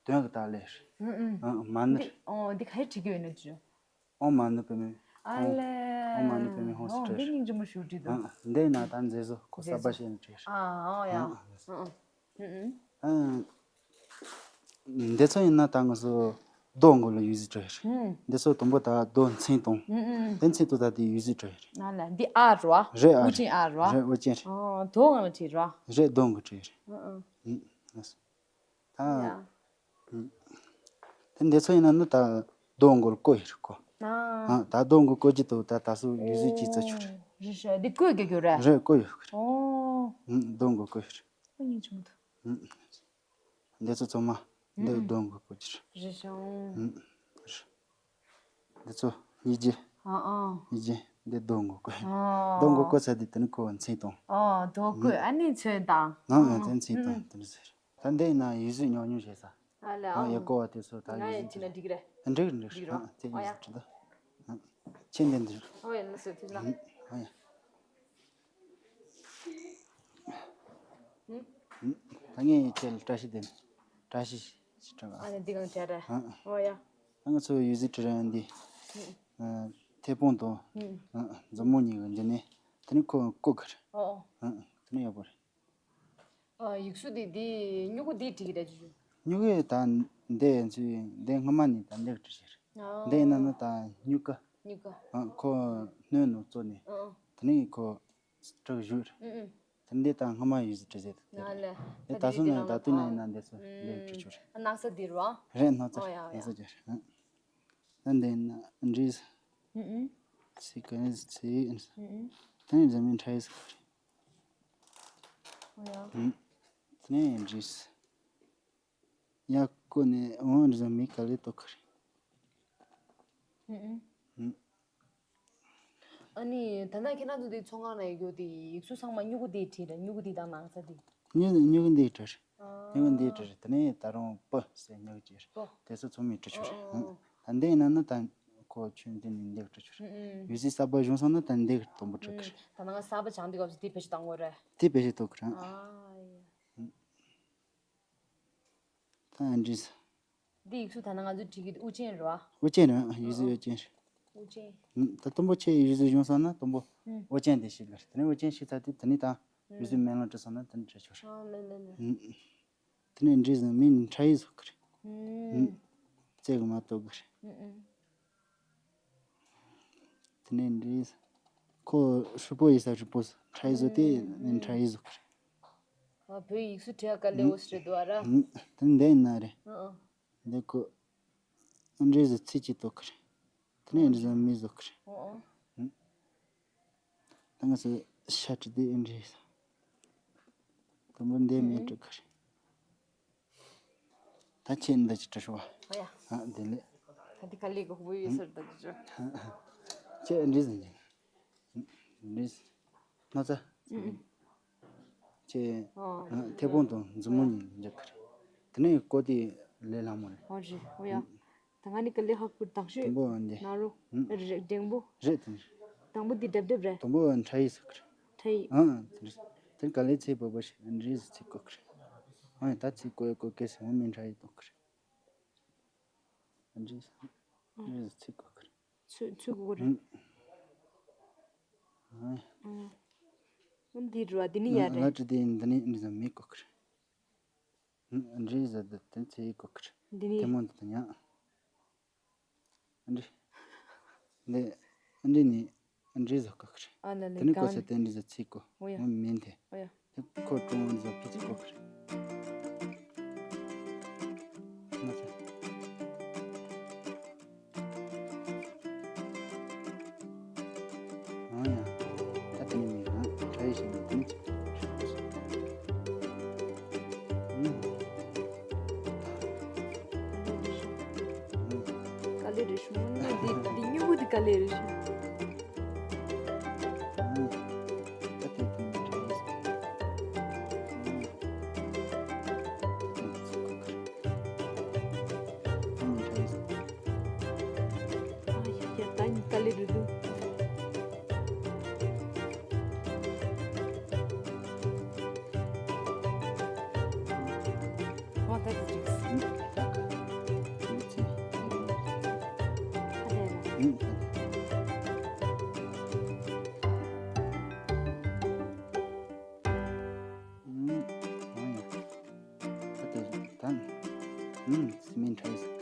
དོན་གི་ད་ལས་རེད། ཨུམ་ཨུམ། ཨ། མ་ནི་འདི། རེད། ཨོ་འདི་ག་རེ་བྲིས་ཀྱི་ཡོད་ན་ཅུ། ཨོཾ་མ་ཎི་པདྨེ། ཨ་ལས། ཨོཾ་མ་ཎི་པདྨེ་ཧཱུྃ་ཨོ་ཟེར་འདི་རེད། སྙིང་རྗེ་མོ་ཞེ་པོ་བྲིས་འདུག་ཨ། འདི་ན་ད་མཛེས་བཟོ་ཁོ་གསར་པ་བྱས་ནས་བྲིས། ཨ། ཨོ་ཡ། ཨ། ཨ། ཨ། ཨ། འདི་ཚོ་ཡིན་ན་ད་ང་ཚོ་རྡོ་མགོ་ལ་ཡོད་ཚད་བྲིས་རེད། ཨུམ། འདི་ཚོ་དང་པོ་ད་རྡོ་མཚན་དང་། ཨུམ་ཨུམ། དེ་མཚན་དང་ད་དེ་ཡོད་ཚད་བྲིས་རེད། ཨ་ལས། འདི་ཨ་རེད་བ། རེད། ཨ། དབུ་ཅན་ཨ་རེད་བ། རེད། དབུ་ཅན་རེད། ཨོ་རྡོ་ང་ལ་བྲིས་རེད་བ། རེད། རྡོ་མགོ་བྲིས་རེད། ཨ་ཨ། ཨུམ། ད། ཡ། ཨུམ། དེ་འདི་ཚོ་ཡིན་ན་ནི་ད་རྡོ་མགོར་བརྐོས་ཡོད་རེད་ཁོ། ཨ། ཨ། ད་རྡོ་མགོར་བརྐོ་རྒྱུ་དང་ད་ད་སོ་ཡུལ་སྲོལ་གྱི་རྩ་ཆུ་རེད། རེད་ཤག་འདི་བརྐོས་རྒྱག་རྒྱུ་རེད། རེད། བརྐོས་ཡོད་རེད། ཨོ། ཨུམ། རྡོ་མགོར་བརྐོས་ཡོད་རེད། ཨ་སྙིང་རྗེ་མོ་འདུག་ཨུམ། འདི་ཚོ་ཚང་མ་འདི་ཨུམ། རྡོ་མགོར་བརྐོ་རྒྱུ་རེད། རེད་ཤག་ཨུམ། རེད། འདི་ཚོ་སྙིང་རྗེ། ཨ་ཨ། སྙིང་རྗེ། འདི་རྡོ་མགོར་བརྐོས། ཨ། རྡོ་མགོར་བརྐོས་ཚར་དུས་དེ་ནི་ཁོ་མཚན་དང་། ཨ། རྡོ་བརྐོས། ཨུམ། ཨ་ནི་ཚོན་དང་། ཨ། ཨ་དེ་མཚན་དང་། ཨུམ། དེ་ནི་ཟེར། ད་འདི་ན་ཡུལ་སྲོལ་ཉུང་ཉུང་བྱས་ས། ཨ་ལས། ཨ། ཨང་། ཡ་ཀོ་བ་དེ་ཚོ་ད་ང་ཡི་ཡུལ་སྲོལ་ཅི་ན་འགྲིག་རེད། འགྲིག་འགྲིག་འགྲིག་རོ། ཨ་དེ་ཨོ་ཡ། ཡུལ་སྲོལ་འགྲིག་ད། ཨ་ཁྱེད་འདི་འདི། ཨོ་ཡ་ལགས་སོ་ཐུགས་ལ། ཨ་ཡ། ད་ངས་ཁྱེད་ལ་བཀྲ་ཤིས་བདེ་ལེགས། བཀྲ་ཤིས་ཤིག་སྤྲད་ག་ཨ་ནི་འདི་གང་བྱ་རེད། ཨ། ཨོ་ཡ། ད་ང་ཚོ་ཡུལ་སྲོལ་འགྲིག་རེད་འདི། ཨ། མཐེ་བོང་དང་། ཨ། མཛུབ་མོ་གཉིས་ཀྱི་འདི་ནས་དེ་ནས་ཁོ་བརྐོ་གི་རེད། ཨོ་ཨོ། ཨ། དེ་ནས་ཡག་པོ་རེད། ཨ། ཡིག་གཟུགས་དེ་དེ་སྨྱུ་གུ་དེ་བྲིས་ཀྱི་རེད་ཅུ་ཅུ། སྨྱུ་གུ་ད་འདི་ཚོས་འདི་སྔ་མ་ནས་ད་འདི་བྲིས་ཤེར། ཨ། འདི་ཡིན་ན་ནི་ད་སྨྱུ་གུ། སྨྱུ་གུ། ཨ། ཁོ་སྣོད་ནང་བཙོས་ནས། ཨ། དེ་ནས་ཁོ་སྤྲུག་བཞུགས་རེད། ཨུ་ཨུ། དེ་འདི་ད་སྔ་མ་ཡིག་གཟུགས་བྲིས་ཟེར་དེ་རེད། ཨ་ལས། དེ་ད་སོ་ནས་ད་དུས་ནས་ཡིན་ན་འདི་ཚོ་འདི་བྲིས་ཆོག་རེད། ཨ། སྣག་ཚ་འདི་རེད་བ། རེད། སྣག་ཚ། ཨོ་ཡ་ཨོ་ཡ། སྣག་ཚ་རྒྱག་རེད། ཨ། ད་འདི་ཡིན་ན་འབྲས། ཨུ་ཨུ། ཚིག་ག་ཚིག་ཨུ་ཨུ། ད་ཡིན་ཟེར་མིན་ཁྲ་ཡིག་ཟེར་གི་རེད། ཨོ་ཡ། ཨུ། དེ་ནས་འབྲས། ཡ་ཀོ་ནས་འོང་རེ་ཟ་མི་ག་ལེ་ཏོ་ཁར། ཨུ་ཨུ། ཨ་ནི་ད་ལྟ་ཁྱེད་རང་ཚོ་དེ་ཚོང་ཁང་ནང་ཡོད་དེ་ཡིག་གཟུགས་ཚང་མ་སྨྱུ་གུ་དེ་བྲིས་རེད། སྨྱུ་གུ་དེ་དང་ནང་ས་དེ། སྨྱུ་སྨྱུ་གུ་འདི་བྲིས་རེད། ཨ། སྨྱུ་གུ་འདི་བྲིས་རེད། དེ་ནས་ད་རུང་པོ་ཟེར་སྨྱུ་གུ་ཅིག་རེད། པོ། དེ་ཚོ་ཚང་མས་བྲིས་ཆོག་རེད། ཨ། ཨ། ད་འདི་ཡིན་ན་ནི་ད་ཁོ་ཆུ་འདི་ནས་འདི་བྲིས་ཆོག་རེད། ཨུ་ཨུ། ཡུལ་སྲོལ་གསར་པ་བྱུང་སོང་ན་ད་འདི་དང་པོ་བྲིས་གི་རེད། ད་ནང་གསར་པ་བྱུང་དུས་སྐབས་སུ་དེ་བེད་སྤྱོད་གཏོང་དགོས་རེད། དེ་བེད་སྤྱོད་གཏོང་གི་རེད། ཨ། ཨ་ཡ། ད་འདྲིས། འདི་ཡིག་གཟུགས་ད་ནང་ང་ཚོས་བྲིས་ཀྱི་འདི་དབུ་ཅན་རེད་བ། དབུ་ཅན་རེད། ཡུལ་སྲོལ་དབུ་ཅན་རེད། དབུ་ཅན། ད་དང་པོ་ཁྱེད་ཡུལ་སྲོལ་བྱུང་སོང་ན་དང་པོ་ཨུ། དབུ་ཅན་དེ་ཤེས་དགོས་རེད། དེ་ནས་དབུ་ཅན་ཤེས་ཚར་དུས་དེ་ནས་ད་ཡུལ་སྲོལ་སྨོན་ལམ་བྲིས་སོང་ན་དེ་ནས་བྲིས་ཆོག་རེད། ཨ་ལེ་ལེ་ལེ། དེ་ནས་འདྲིས་ཟིན་མིན་ཁྲ་ཡིག་བཟོ་གི་རེད། ཨུ། རྩེ་གི་མ་གཏོགས་གི་རེད། ཨུ་ཨུ། དེ་ནས་འདྲིས། ཁོ་ཧྲིལ་པོ་ཡིན་ས་ཧྲིལ་པོ་ཁྲ་ཡིག་བཟོ་དེ་ནས་ཁྲ་ཡིག་བཟོ་གི་རེད། ཨ། བོད་ཡིག་གཟུགས་བྲིས་ཡག་དཀའ་ལས་འོ་སི་རེད་འདུག་ཨ་ར། ཨུ། དེ་འདི་ཡིན་ན་རེད། ཨུ་ཨུ། འདི་ཁོ་འདྲིས་ཟིན་ཚིག་གཅིག་གཏོགས་གི་རེད། དེ་ནས་འདྲིས་ཟིན་མི་བཟོ་གི་རེད། ཨུ་ཨུ། ཨུ། ད་ང་ཚོ་ཤ་བྲི་དེ་ཨེ་འདྲ་ཡིན། དུམ་བུ་འདི་མི་འགྲིག་གི་རེད། ད་ཁྱེད་འདི་ཅིག་བྲི་ཤོག་ཨ། ཨོ་ཡ། ཨ། བདེ་ལེགས། ད་འདི་ག་ལེ་གོ་བོ་ཡོད་ཟེར་ད་ཅིག་བྲི། ཁྱེད་ཨེ་འདྲ་ཟིན་ཅིག་འདྲ་ཟིན། ན་ཚ། ཁྱེད། ཨོ། ཨ། མཐེ་བོང་དང་མཛུབ་མོ་གཉིས་འཇོག་གི་རེད། དེ་ནས་ཀོ་དེ་ལས་སླ་མོ་རེད། ཨོ་རེད། ཨོ་ཡ། ད་ང་ནི་དཀའ་ལས་ཁག་པོ་དང་ཤོས། དང་པོ་འདི། ན་རོ། ཨུ། རེད་འགྲེང་བུ། རེད་དེ། དང་པོ་འདི་རྡེབ་རྡེབ་རེད། དང་པོ་ཁྲ་ཡིག་ཟེར་གི་རེད། ཁྲ་ཡིག་ཨང་། དེ་དེ་ག་ལེ་ཚིག་བོད་པ་ཞིག་འདྲིས་ཚིག་གོ་གི་རེད། ཨང་། ད་ཚིག་གོ་ཡ་གོ་གེ་སེ་འོ་མིན་ཁྲ་ཡིག་གཏོང་གི་རེད། འདྲིས་འདྲིས་ཚིག་གོ་གི་རེད། ཚུ་ཚུ་གོ་གི་རེད། ཨང་། ཨང་། འདི་རུ་བ་འདི་ནི་ཡ་རེད། ལ་ཏྲི་དེ་འདི་ནི་འདི་ཙམ་མི་གོ་གི་རེད། འདྲིས་ཟེར་དུས་དེ་ཚེ་ཡི་གོ་ཁར། འདི་ནི། དེ་མོ་འདི་དང་ཡང་། འདི། འདི། འདི་ནི་འདྲིས་ཟེར་གོ་ཁར། ཨ་ལ་ལ། དེ་ནི་གོ་གང་ཟེར་དེ་འདྲིས་ཟེར་ཚེ་གོ། འོ་ཡ། འོ་མིན་དེ། འོ་ཡ། དེ་ཁོ་ཀྲུང་འོ་ཟེར་ཕི་ཚེ་གོ་ཁར། ང་ཚོ། རེད་ཤོ་ནི་འདི་འདི་སྨྱུ་གུ་འདི་དཀའ་ལས་རེད་ཤོ། ཨ་ཡ་ཡ་ད་ནི་དཀའ་ལས་རེད་འདུག་ཨོ་ད་ཅིག་ཅིག་ད་ད་ཨུམ་སི་མེན་ཁྲའི་ཟེར།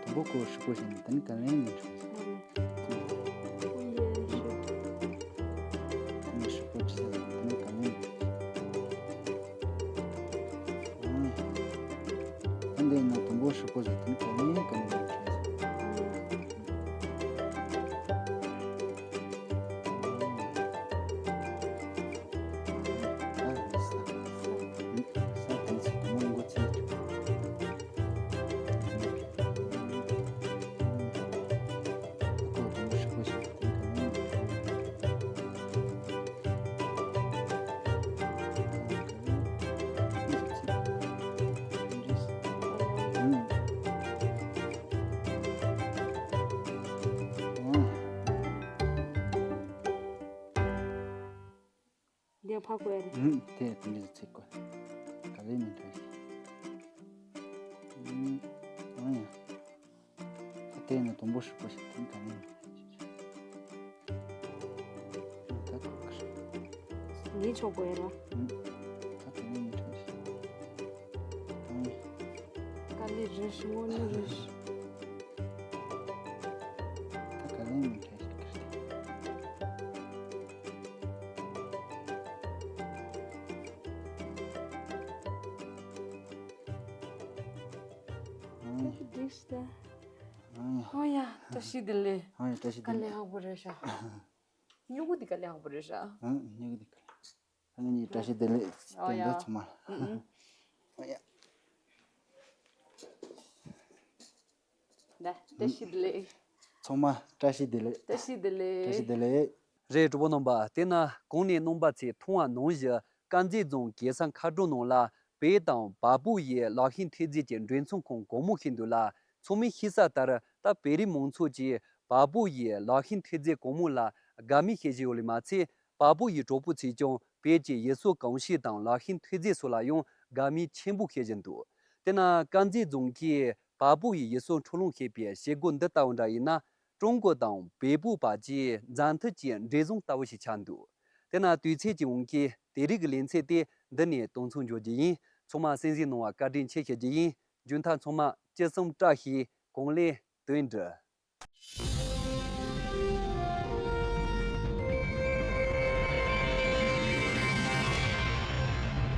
དང་པོ་ཁོ་ཧྲིལ་པོ་བྱས་ནས་དེ་ནི་ག་ལེན་མི་ཁྲའི་ཟེར། ཨུམ་ཧྲིལ་པོ་བྱས་ནས་དེ་ནི་ག་ལེན་མི་ཁྲའི་ཟེར། ཨུམ། ད་འདི་ན་དང་པོ་ཧྲིལ་པོ་བྱས་དེ་ནི་ག་ལེན་ག་ལེན་མི་ཁྲའི་ཟེར། འདི་ཕ་གོ་ཡ་རེད། ཨུམ། དེ་དེ་འདྲ་ཚིག་གོ། ག་ལེ་མི་འདྲ་ཞིག་ཨུམ། ཨང་ཡ། ད་དེ་ནི་དུམ་བུ་ཧྲིལ་པོ་ཞིག་དེ་ག་ནས་མི་འདྲ་ཞིག་ཨུམ། ད་གོ་གི་རེད། ངས་ཆོག་གོ་ཡ་ར། ཨུམ། ད་ག་ནས་མི་འདྲ་ཞིག་ཨང་ཡ། དཀའ་ལས་རེད་ཤི་ངོ་ནི་རེད་ཤི། ད་ག་ནས་མི་འདྲ་ཞིག་གི་རེད། འགྲིགས་ཏེ། ཨོ་ཡ། བཀྲ་ཤིས་བདེ་ལེགས། ཨོ་ཡ། བཀྲ་ཤིས་བདེ་ལེགས། དཀའ་ལས་ཁག་པོ་རེད་ཤག་སྨྱུ་གུ་འདི་དཀའ་ལས་ཁག་པོ་རེད་ཤག་ཨང་། སྨྱུ་གུ་འདི་དཀའ་ལས། ཨོ་ཡ། དེ་འདྲ་ཚང་མ། ཨུ་ཨུ། ཨོ་ཡ། ད་བཀྲ་ཤིས་བདེ་ལེགས། ཚང་མ་བཀྲ་ཤིས་བདེ་ལེགས། བཀྲ་ཤིས་བདེ་ལེགས། བཀྲ་ཤིས་བདེ་ལེགས། རེད། གྲོགས་པོ་རྣམ་པ། དེ་ན་གོང་ནས་གནང་བ་ཚོས་མཐོང་བ་ནང་བཞིན་དཀར་མཛེས་རྫོང་གེ་སར་མཁར་གྲོང་ནང་ལ་བོད་དང་བལ་པོ་ཡི་ལག་ཤེས་མཐུད་རྫས་ཀྱི་འགྲེམས་ཚོང་ཁང་གང་མང་ཞིག་འདུག་ལ། ཚང་མས་ཤེས་གསལ་ལྟར་ད་བོད་རིགས་མང་ཚོགས་ཀྱིས་བལ་པོ་ཡི་ལག་ཤེས་མཐུད་རྫས་གང་མང་ལ་དགའ་མོས་བྱེད་བཞིན་ཡོད་པ་མ་ཚད། བལ་པོ་ཡི་གྲོགས་པོ་ཚོས་ཀྱང་བོད་ཀྱི་ཡུལ་སྲོལ་གོམས་གཤིས་དང་ལག་ཤེས་མཐུད་རྫས་སོགས་ལ་ཡང་དགའ་མོས་ཆེན་པོ་བྱེད་བཞིན་འདུག་དེ་ན་དཀར་མཛེས་རྫོང་གིས་བལ་པོ་ཡི་ཡུལ་སྲོལ་འཁྲུག་ལོང་བྱེད་པའི་བྱེད་སྒོ་འདི་ལྟ་བུ་འདྲ་ཡིན་ན། ཀྲུང་གོ་དང་བལ་པོ་བར་གྱི་མཛའ་མཐུན་གྱི་འབྲེལ་ཟུང་ལྟ་བུ་ཞིག་ཆགས་འདུག་དེ་ན་དུས་ཚོད་ཀྱི་དབང་གིས་དེ་རིང་གི་ལེ་ཚན་དེ་འདི་ནས་དོན་ཚུགས་འཇོག་རྒྱུ་ཡིན། ཚང་མ་གསན་གཟིགས་གནང་བར་བཀའ་དྲིན་ཆེ་ཞུ་རྒྱུ་ཡིན། རྒྱུན་མཐའ་ཚང་མ་ཅི་བསམ་བཀྲ་ཤིས་གང་ལེགས་དོན་འགྲུབ།